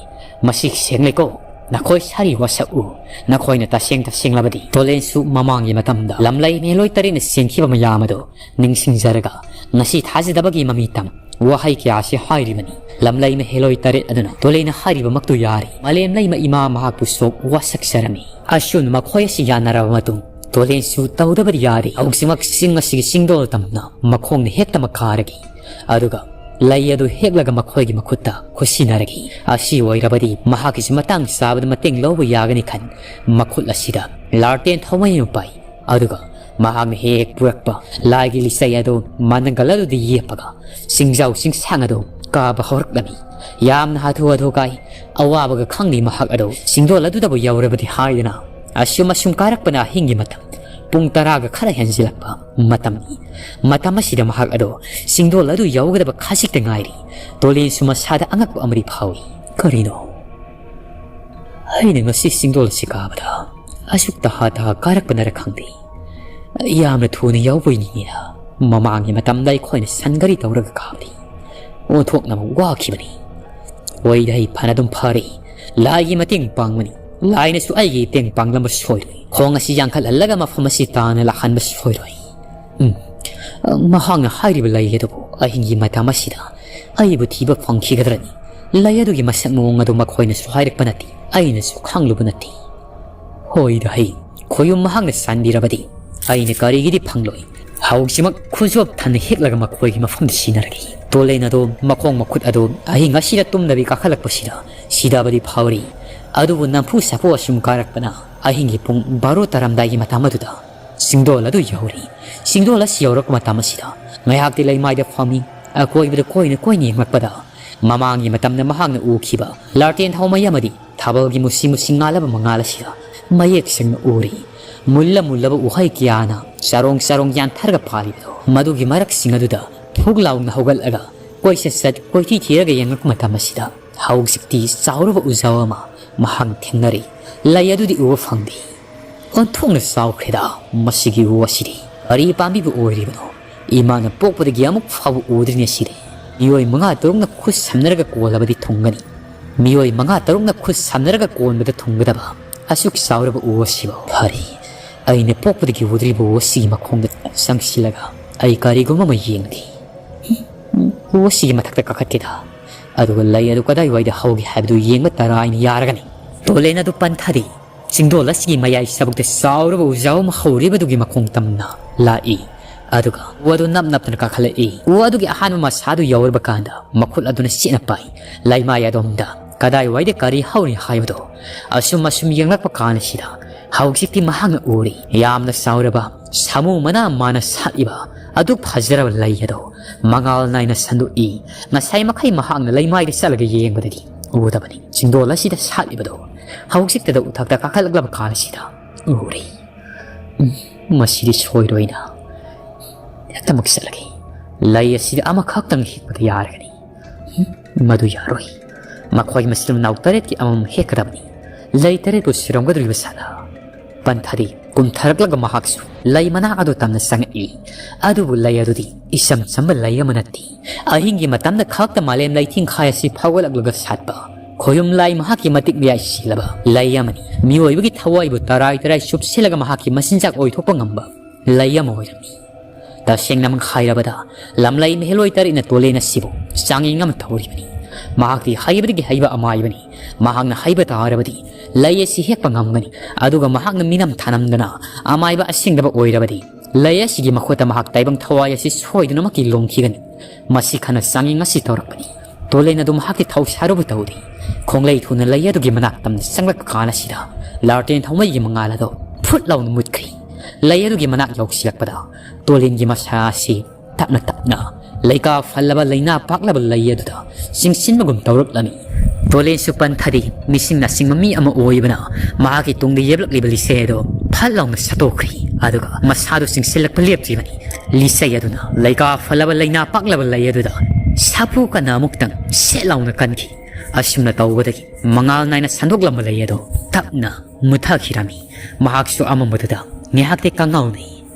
ꯃꯁꯤ ꯁꯦꯡꯂꯦꯀꯣ? ꯅꯈꯣꯏ ꯁꯥꯔꯤ ꯋꯥꯁꯛꯎ꯫ ꯅꯈꯣꯏꯅ ꯇꯁꯦꯡ ꯇꯁꯦꯡꯂꯕꯗꯤ ꯇꯣꯂꯦꯟꯁꯨ ꯃꯃꯥꯡꯒꯤ ꯃꯇꯝꯗ ꯂꯝꯂꯩ ꯃꯦꯂꯣꯏ ꯇꯔꯦꯠꯅ ꯆꯦꯟꯈꯤꯕ ꯃꯌꯥꯝ ꯑꯗꯨ ꯅꯤꯡꯁꯤꯡꯖꯔꯒ ꯉꯁꯤ ꯊꯥꯖꯗꯕꯒꯤ ꯃꯃꯤ ꯇꯝ ꯋꯥꯍꯩ ꯀꯌꯥ ꯑꯁꯤ ꯍꯥꯏꯔꯤꯕꯅꯤ꯫ ꯂꯝꯂꯩ ꯃꯍꯦꯂꯣꯏ ꯇꯔꯦꯠ ꯑꯗꯨꯅ ꯇꯣꯂꯦꯟꯅ ꯍꯥꯏꯔꯤꯕꯃꯛꯇꯨ ꯌꯥꯔꯤ꯫ ꯃꯥꯂꯦꯝ ꯂꯩꯃ ꯏꯃꯥ ꯃꯍꯥꯛꯄꯨ ꯁꯣꯛ ꯋꯥꯁꯛꯆꯔꯝꯃꯤ꯫ ꯑꯁꯨꯝꯅ ꯃꯈꯣꯏ ꯑꯁꯤ ꯌꯥꯅꯔꯕ ꯃꯇꯨꯡ ꯇꯣꯂꯦꯟꯁꯨ ꯇꯧꯗꯕꯗꯤ ꯌꯥꯗꯦ꯫ ꯍꯧꯖꯤꯛꯃꯛ ꯆꯤꯡ ꯑꯁꯤꯒꯤ ꯆꯤꯡꯗꯣꯜ ꯇꯝꯅ ꯃꯈꯣꯡꯅ ꯍꯦꯛꯇꯃꯛ ꯀꯥꯔꯒꯦ꯫ ꯑꯗꯨꯒ ꯂꯩ ꯑꯗꯨ ꯍꯦꯛꯂꯒ ꯃꯈꯣꯏꯒꯤ ꯃꯈꯨꯠꯇ ꯈꯨꯠꯁꯤꯟꯅꯔꯒꯦ꯫ ꯑꯁꯤ ꯑꯣꯏꯔꯕꯗꯤ ꯃꯍꯥꯛꯀꯤꯁꯨ ꯃꯇꯥꯡ ꯆꯥꯕꯗ ꯃꯇꯦꯡ ꯂꯧꯕ ꯌꯥꯒꯅꯤ ꯈꯟ ꯃꯈꯨꯠ ꯑꯁꯤꯗ ꯂꯥꯔꯇꯦꯟ ꯊꯧꯃꯩ ꯑꯃ ꯄꯥꯏ꯫ ꯑꯗꯨꯒ ꯃꯍꯥꯛꯅ ꯍꯦꯛ ꯍꯦꯛ ꯄꯨꯔꯛꯄ ꯂꯥꯏꯒꯤ ꯂꯤꯆꯩ ꯑꯗꯨ ꯃꯅꯪꯒꯜ ꯑꯗꯨꯗ ꯌꯦꯞꯄꯒ ꯆꯤꯡꯖꯥꯎ ꯆꯤꯡꯁꯥꯡ ꯑꯗꯨ ꯀꯥꯕ ꯍꯧꯔꯛꯂꯝꯃꯤ꯫ ꯌꯥꯝꯅ ꯍꯥꯊꯨ ꯍꯥꯊꯨ ꯀꯥꯏ꯫ ꯑꯋꯥꯕꯒ ꯈꯪꯗꯦ ꯃꯍꯥꯛ ꯑꯗꯨ ꯆꯤꯡꯗꯣꯜ ꯑꯗꯨꯗꯕꯨ ꯌꯧꯔꯕꯗꯤ ꯍꯥꯏꯗꯅ ꯑꯁꯨꯝ ꯑꯁꯨꯝ ꯀꯥꯔꯛꯄꯅ ꯑꯍꯤꯡꯒꯤ ꯃꯇꯝ ꯄꯨꯡ ꯇꯔꯥꯒ ꯈꯔ ꯍꯦꯟꯖꯤꯜꯂꯛꯄ ꯃꯇꯝꯅꯤ꯫ ꯃꯇꯝ ꯑꯁꯤꯗ ꯃꯍꯥꯛ ꯑꯗꯨ ꯆꯤꯡꯗꯣꯜ ꯑꯗꯨ ꯌꯧꯒꯗꯕ ꯈꯖꯤꯛꯇ ꯉꯥꯏꯔꯤ꯫ ꯇꯣꯂꯦꯟꯁꯨ ꯃꯁꯥꯗ ꯑꯉꯛꯄ ꯑꯃꯗꯤ ꯐꯥꯎꯏ꯫ ꯀꯔꯤꯅꯣ? ꯑꯩꯅ ꯉꯁꯤ ꯆꯤꯡꯗꯣꯜ ꯑꯁꯤ ꯀꯥꯕꯗ ꯑꯁꯨꯛ ꯇꯍꯥ ꯇꯍꯥ ꯀꯥꯔꯛꯄꯅꯔ ꯈꯪꯗꯦ꯫ ꯌꯥꯝꯅ ꯊꯨꯅ ꯌꯧꯕꯣꯏ ꯅꯤꯡꯉꯤꯗ꯫ ꯃꯃꯥꯡꯒꯤ ꯃꯇꯝꯗ ꯑꯩꯈꯣꯏꯅ ꯁꯟ ꯒꯥꯔꯤ ꯇꯧꯔꯒ ꯀꯥꯕꯗꯤ ꯑꯣꯟꯊꯣꯛꯅ ꯋꯥꯈꯤꯕꯅꯤ꯫ ꯑꯣꯏꯗ ꯍꯩ ꯐꯅꯗꯨꯝ ꯐꯔꯦ꯫ ꯂꯥꯏꯒꯤ ꯃꯇꯦꯡ ꯄꯥꯡꯕꯅꯤ꯫ ꯂꯥꯏꯅꯁꯨ ꯑꯩꯒꯤ ꯃꯇꯦꯡ ꯄꯥꯡꯂꯝꯕ ꯁꯣꯏꯔꯣꯏ꯫ ꯈꯣꯡ ꯑꯁꯤ ꯌꯥꯡꯈꯠꯍꯜꯂꯒ ꯃꯐꯝ ꯑꯁꯤ ꯇꯥꯅ ꯂꯥꯛꯍꯟꯕ ꯁꯣꯏꯔꯣꯏ꯫ ꯎꯝ꯫ ꯃꯍꯥꯛꯅ ꯍꯥꯏꯔꯤꯕ ꯂꯩ ꯑꯗꯨꯕꯨ ꯑꯍꯤꯡꯒꯤ ꯃꯇꯝ ꯑꯁꯤꯗ ꯑꯩꯕꯨ ꯊꯤꯕ ꯐꯪꯈꯤꯒꯗ꯭ꯔꯅꯤ? ꯂꯩ ꯑꯗꯨꯒꯤ ꯃꯁꯛ ꯃꯑꯣꯡ ꯑꯗꯨ ꯃꯈꯣꯏꯅꯁꯨ ꯍꯥꯏꯔꯛꯄ ꯅꯠꯇꯦ, ꯑꯩꯅꯁꯨ ꯈꯪꯂꯨꯕ ꯅꯠꯇꯦ꯫ ꯍꯣꯏꯗ ꯍꯩ, ꯈꯣꯌꯨꯝ ꯃꯍꯥꯛꯅ ꯆꯥꯟꯕꯤꯔꯕꯗꯤ ꯑꯩꯅ ꯀꯔꯤꯒꯤꯗꯤ ꯐꯪꯂꯣꯏ? ꯍꯧꯖꯤꯛꯃꯛ ꯈꯨꯖꯣꯞ ꯊꯟꯅ ꯍꯦꯛꯂꯒ ꯃꯈꯣꯏꯒꯤ ꯃꯐꯝꯗ ꯁꯤꯟꯅꯔꯒꯦ꯫ ꯇꯣꯂꯦꯟ ꯑꯗꯣ ꯃꯈꯣꯡ ꯃꯈꯨꯠ ꯑꯗꯣ ꯑꯍꯤꯡ ꯑꯁꯤꯗ ꯇꯨꯝꯗꯕꯤ ꯀꯥꯈꯠꯂꯛꯄꯁꯤꯗ ꯁꯤꯗꯕꯗꯤ ꯐꯥꯎꯔꯤ꯫ ꯑꯗꯨꯕꯨ ꯅꯝꯐꯨ ꯁꯥꯐꯨ ꯑꯁꯨꯝ ꯀꯥꯔꯛꯄꯅ ꯑꯍꯤꯡꯒꯤ ꯄꯨꯡ ꯕꯥꯔꯣ ꯇꯥꯔꯝꯗꯥꯏꯒꯤ ꯃꯇꯝ ꯑꯗꯨꯗ ꯆꯤꯡꯗꯣꯜ ꯑꯗꯨ ꯌꯧꯔꯤ꯫ ꯆꯤꯡꯗꯣꯜ ꯑꯁꯤ ꯌꯧꯔꯛꯄ ꯃꯇꯝ ꯑꯁꯤꯗ ꯉꯥꯏꯍꯥꯛꯇꯤ ꯂꯩꯃꯥꯏꯗ ꯐꯝꯃꯤ꯫ ꯑꯀꯣꯏꯕꯗ ꯀꯣꯏꯅ ꯀꯣꯏꯅ ꯌꯦꯡꯂꯛꯄꯗ ꯃꯃꯥꯡꯒꯤ ꯃꯇꯝꯗ ꯃꯍꯥꯛꯅ ꯎꯈꯤꯕ ꯂꯥꯇꯦꯟ ꯊꯥꯎꯃꯩ ꯑꯃꯗꯤ ꯊꯥꯕꯜꯒꯤ ꯃꯨꯁꯤ ꯃꯨꯁꯤ ꯉꯥꯜꯂꯕ ꯃꯉꯥꯜ ꯑꯁꯤꯗ ꯃꯌꯦꯛ ꯁꯦꯡꯅ ꯎꯔꯤ꯫ ꯃꯨꯜꯂ ꯃꯨꯜꯂꯕ ꯎꯍꯩ ꯀꯌꯥꯅ ꯆꯔꯣꯡ ꯆꯔꯣꯡ ꯌꯥꯟꯊꯔꯒ ꯄꯥꯜꯂꯤꯕꯗꯣ, ꯃꯗꯨꯒꯤ ꯃꯔꯛꯁꯤꯡ ꯑꯗꯨꯗ ꯐꯨꯛ ꯂꯥꯎꯅ ꯍꯧꯒꯠꯂꯒ ꯀꯣꯏꯆꯠ ꯆꯠ ꯀꯣꯏꯊꯤ ꯊꯤꯔꯒ ꯌꯦꯡꯂꯛꯄ ꯃꯇꯝ ꯑꯁꯤꯗ ꯍꯧꯖꯤꯛꯇꯤ ꯆꯥꯎꯔꯕ ꯎꯖꯥꯎ ꯑꯃ ꯃꯍꯥꯛꯅ ꯊꯦꯡꯅꯔꯤ꯫ ꯂꯩ ꯑꯗꯨꯗꯤ ꯎꯕ ꯐꯪꯗꯦ꯫ ꯑꯣꯟꯊꯣꯛꯅ ꯆꯥꯎꯈ꯭ꯔꯦꯗ ꯃꯁꯤꯒꯤ ꯎ ꯑꯁꯤꯗꯤ꯫ ꯀꯔꯤ ꯄꯥꯝꯕꯤꯕꯨ ꯑꯣꯏꯔꯤꯕꯅꯣ? ꯏꯃꯥꯅ ꯄꯣꯛꯄꯗꯒꯤ ꯑꯃꯨꯛ ꯐꯥꯎꯕ ꯎꯗ꯭ꯔꯤꯅꯦ ꯁꯤꯗꯤ꯫ ꯃꯤꯑꯣꯏ ꯃꯉꯥ ꯇꯔꯨꯛꯅ ꯈꯨꯠ ꯁꯝꯅꯔꯒ ꯀꯣꯜꯂꯕꯗꯤ ꯊꯨꯡꯒꯅꯤ꯫ ꯃꯤꯑꯣꯏ ꯃꯉꯥ ꯇꯔꯨꯛꯅ ꯈꯨꯠ ꯁꯝꯅꯔꯒ ꯀꯣꯟꯕꯗ ꯊꯨꯡꯒꯗꯕ ꯑꯁꯨꯛ ꯆꯥꯎꯔꯕ ꯎ ꯑꯁꯤꯕꯨ꯫ ꯐꯔꯦ, ꯑꯩꯅ ꯄꯣꯛꯄꯗꯒꯤ ꯎꯗ꯭ꯔꯤꯕ ꯎ ꯑꯁꯤꯒꯤ ꯃꯈꯣꯡꯗ ꯆꯪꯁꯤꯜꯂꯒ ꯑꯩ ꯀꯔꯤꯒꯨꯝꯕ ꯑꯃ ꯌꯦꯡꯒꯦ꯫ ꯎ ꯑꯁꯤꯒꯤ ꯃꯊꯛꯇ ꯀꯥꯈꯠꯀꯦꯗ꯫ ꯑꯗꯨꯒ ꯂꯩ ꯑꯗꯨ ꯀꯗꯥꯏꯋꯥꯏꯗ ꯍꯧꯒꯦ ꯍꯥꯏꯕꯗꯨ ꯌꯦꯡꯕ ꯇꯔꯥꯏꯅ ꯌꯥꯔꯒꯅꯤ꯫ ꯇꯣꯂꯦꯟ ꯑꯗꯨ ꯄꯟꯊꯥꯗꯦ꯫ ꯆꯤꯡꯗꯣꯜ ꯑꯁꯤꯒꯤ ꯃꯌꯥꯏ ꯆꯕꯨꯛꯇ ꯆꯥꯎꯔꯕ ꯎꯖꯥꯎ ꯑꯃ ꯍꯧꯔꯤꯕꯗꯨꯒꯤ ꯃꯈꯣꯡ ꯇꯝꯅ ꯂꯥꯛꯏ꯫ ꯑꯗꯨꯒ ꯎ ꯑꯗꯨ ꯅꯞ ꯅꯞꯇꯅ ꯀꯥꯈꯠꯂꯛꯏ꯫ ꯎ ꯑꯗꯨꯒꯤ ꯑꯍꯥꯟꯕ ꯃꯁꯥꯗꯨ ꯌꯧꯔꯕ ꯀꯥꯟꯗ ꯃꯈꯨꯠ ꯑꯗꯨꯅ ꯆꯦꯠꯅ ꯄꯥꯏ꯫ ꯂꯩꯃꯥꯏ ꯑꯗꯣꯝꯗ ꯀꯗꯥꯏꯋꯥꯏꯗ ꯀꯔꯤ ꯍꯧꯔꯤ ꯍꯥꯏꯕꯗꯨ ꯑꯁꯨꯝ ꯑꯁꯨꯝ ꯌꯦꯡꯂꯛꯄ ꯀꯥꯟꯁꯤꯗ ꯍꯧꯖꯤꯛꯇꯤ ꯃꯍꯥꯛꯅ ꯎꯔꯤ꯫ ꯌꯥꯝꯅ ꯆꯥꯎꯔꯕ ꯁꯥꯃꯨ ꯃꯅꯥ ꯃꯥꯅ ꯁꯥꯠꯂꯤꯕ ꯑꯗꯨꯛ ꯐꯖꯔꯕ ꯂꯩ ꯑꯗꯨ ꯃꯉꯥꯜ ꯅꯥꯏꯅ ꯁꯟꯗꯣꯛꯏ꯫ ꯉꯁꯥꯏ ꯃꯈꯩ ꯃꯍꯥꯛꯅ ꯂꯩꯃꯥꯏꯗ ꯆꯠꯂꯒ ꯌꯦꯡꯕꯗꯗꯤ ꯎꯗꯕꯅꯤ꯫ ꯆꯤꯡꯗꯣꯜ ꯑꯁꯤꯗ ꯁꯥꯠꯂꯤꯕꯗꯣ ꯍꯧꯖꯤꯛꯇꯗ ꯎꯊꯛꯇ ꯀꯥꯈꯠꯂꯛꯂꯕ ꯀꯥꯟꯁꯤꯗ ꯎꯔꯤ꯫ ꯎꯝ, ꯃꯁꯤꯗꯤ ꯁꯣꯏꯔꯣꯏꯅ ꯍꯦꯛꯇꯃꯛ ꯆꯠꯂꯒꯦ꯫ ꯂꯩ ꯑꯁꯤꯗ ꯑꯃꯈꯛꯇꯪ ꯍꯦꯛꯄꯗ ꯌꯥꯔꯒꯅꯤ꯫ ꯎꯝ, ꯃꯗꯨ ꯌꯥꯔꯣꯏ꯫ ꯃꯈꯣꯏ ꯃꯆꯤꯟ ꯃꯅꯥꯎ ꯇꯔꯦꯠꯀꯤ ꯑꯃꯃꯝ ꯍꯦꯛꯀꯗꯕꯅꯤ꯫ ꯂꯩ ꯇꯔꯦꯠꯄꯨ ꯁꯤꯔꯝꯒꯗꯧꯔꯤꯕ ꯁꯥꯂꯥ꯫ ꯄꯟꯊꯥꯗꯤ ꯀꯨꯝꯊꯔꯛꯂꯒ ꯃꯍꯥꯛꯁꯨ ꯂꯩ ꯃꯅꯥ ꯑꯗꯨ ꯇꯝꯅ ꯆꯪꯉꯛꯏ꯫ ꯑꯗꯨꯕꯨ ꯂꯩ ꯑꯗꯨꯗꯤ ꯏꯆꯝ ꯆꯝꯕ ꯂꯩ ꯑꯃ ꯅꯠꯇꯦ꯫ ꯑꯍꯤꯡꯒꯤ ꯃꯇꯝꯗ ꯈꯛꯇ ꯃꯥꯂꯦꯝ ꯂꯩꯊꯦꯡꯈꯥꯏ ꯑꯁꯤ ꯐꯥꯎꯒꯠꯂꯛꯂꯒ ꯁꯥꯠꯄ ꯈꯣꯌꯨꯝ ꯂꯥꯏ ꯃꯍꯥꯛꯀꯤ ꯃꯇꯤꯛ ꯃꯌꯥꯏ ꯁꯤꯜꯂꯕ ꯂꯩ ꯑꯃꯅꯤ꯫ ꯃꯤꯑꯣꯏꯕꯒꯤ ꯊꯋꯥꯏꯕꯨ ꯇꯔꯥꯏ ꯇꯔꯥꯏ ꯆꯨꯞꯁꯤꯜꯂꯒ ꯃꯍꯥꯛꯀꯤ ꯃꯆꯤꯟꯖꯥꯛ ꯑꯣꯏꯊꯣꯛꯄ ꯉꯝꯕ ꯂꯩ ꯑꯃ ꯑꯣꯏꯔꯝꯃꯤ꯫ ꯇꯁꯦꯡꯅꯃꯛ ꯍꯥꯏꯔꯕꯗ ꯂꯝꯂꯩ ꯃꯍꯦꯂꯣꯏ ꯇꯔꯦꯠꯅ ꯇꯣꯂꯦꯟ ꯑꯁꯤꯕꯨ ꯆꯥꯡꯌꯦꯡ ꯑꯃ ꯇꯧꯔꯤꯕꯅꯤ꯫ ꯃꯍꯥꯛꯇꯤ ꯍꯩꯕꯗꯒꯤ ꯍꯩꯕ ꯑꯃꯥꯏꯕꯅꯤ꯫ ꯃꯍꯥꯛꯅ ꯍꯩꯕ ꯇꯥꯔꯕꯗꯤ ꯂꯩ ꯑꯁꯤ ꯍꯦꯛꯄ ꯉꯝꯒꯅꯤ꯫ ꯑꯗꯨꯒ ꯃꯍꯥꯛꯅ ꯃꯤꯅꯝ ꯊꯥꯅꯝꯗꯅ ꯑꯃꯥꯏꯕ ꯑꯁꯦꯡꯗꯕ ꯑꯣꯏꯔꯕꯗꯤ ꯂꯩ ꯑꯁꯤꯒꯤ ꯃꯈꯨꯠꯇ ꯃꯍꯥꯛ ꯇꯥꯏꯕꯪ ꯊꯋꯥꯏ ꯑꯁꯤ ꯁꯣꯏꯗꯅꯃꯛꯀꯤ ꯂꯣꯡꯈꯤꯒꯅꯤ꯫ ꯃꯁꯤ ꯈꯟꯅ ꯆꯥꯡꯌꯦꯡ ꯑꯁꯤ ꯇꯧꯔꯛꯄꯅꯤ꯫ ꯇꯣꯂꯦꯟ ꯑꯗꯨ ꯃꯍꯥꯛꯀꯤ ꯊꯧꯁꯥꯔꯨꯕ ꯇꯧꯔꯤ꯫ ꯈꯣꯡꯂꯩ ꯊꯨꯅ ꯂꯩ ꯑꯗꯨꯒꯤ ꯃꯅꯥꯛ ꯇꯝꯅ ꯆꯪꯂꯛꯄ ꯀꯥꯟ ꯑꯁꯤꯗ ꯂꯥꯔꯇꯦꯟ ꯊꯧꯃꯩꯒꯤ ꯃꯉꯥꯜ ꯑꯗꯨ ꯐꯨꯠ ꯂꯥꯎꯅ ꯃꯨꯠꯈ꯭ꯔꯤ꯫ ꯂꯩ ꯑꯗꯨꯒꯤ ꯃꯅꯥꯛ ꯌꯧꯁꯤꯜꯂꯛꯄꯗ ꯇꯣꯂꯦꯟꯒꯤ ꯃꯁꯥ ꯑꯁꯤ ꯇꯞꯅ ꯇꯞꯅ ꯂꯩꯀꯥ ꯐꯜꯂꯕ ꯂꯩꯅꯥ ꯄꯥꯛꯂꯕ ꯂꯩ ꯑꯗꯨꯗ ꯆꯤꯡꯁꯤꯟꯕꯒꯨꯝ ꯇꯧꯔꯛꯂꯝꯃꯤ꯫ ꯇꯣꯂꯦꯟꯁꯨ ꯄꯟꯊꯗꯦ꯫ ꯃꯤꯁꯤꯡꯅ ꯆꯤꯡꯕ ꯃꯤ ꯑꯃ ꯑꯣꯏꯕꯅ ꯃꯍꯥꯛꯀꯤ ꯇꯨꯡꯗ ꯌꯦꯞꯂꯛꯂꯤꯕ ꯂꯤꯁꯩ ꯑꯗꯨ ꯐꯠ ꯂꯥꯎꯅ ꯁꯠꯇꯣꯛꯈ꯭ꯔꯤ꯫ ꯑꯗꯨꯒ ꯃꯁꯥꯗꯨ ꯆꯤꯡꯁꯤꯜꯂꯛꯄ ꯂꯦꯞꯇ꯭ꯔꯤꯕꯅꯤ꯫ ꯂꯤꯁꯩ ꯑꯗꯨꯅ ꯂꯩꯀꯥ ꯐꯜꯂꯕ ꯂꯩꯅꯥ ꯄꯥꯛꯂꯕ ꯂꯩ ꯑꯗꯨꯗ ꯁꯥꯐꯨ ꯀꯟꯅ ꯑꯃꯨꯛꯇꯪ ꯁꯦꯠ ꯂꯥꯎꯅ ꯀꯟꯈꯤ꯫ ꯑꯁꯨꯝꯅ ꯇꯧꯕꯗꯒꯤ ꯃꯉꯥꯜ ꯅꯥꯏꯅ ꯁꯟꯗꯣꯛꯂꯝꯕ ꯂꯩ ꯑꯗꯨ ꯇꯞꯅ ꯃꯨꯊꯈꯤꯔꯝꯃꯤ꯫ ꯃꯍꯥꯛꯁꯨ ꯑꯃꯝꯕꯗꯨꯗ ꯉꯥꯏꯍꯥꯛꯇꯤ ꯀꯪꯉꯥꯎꯅꯩ꯫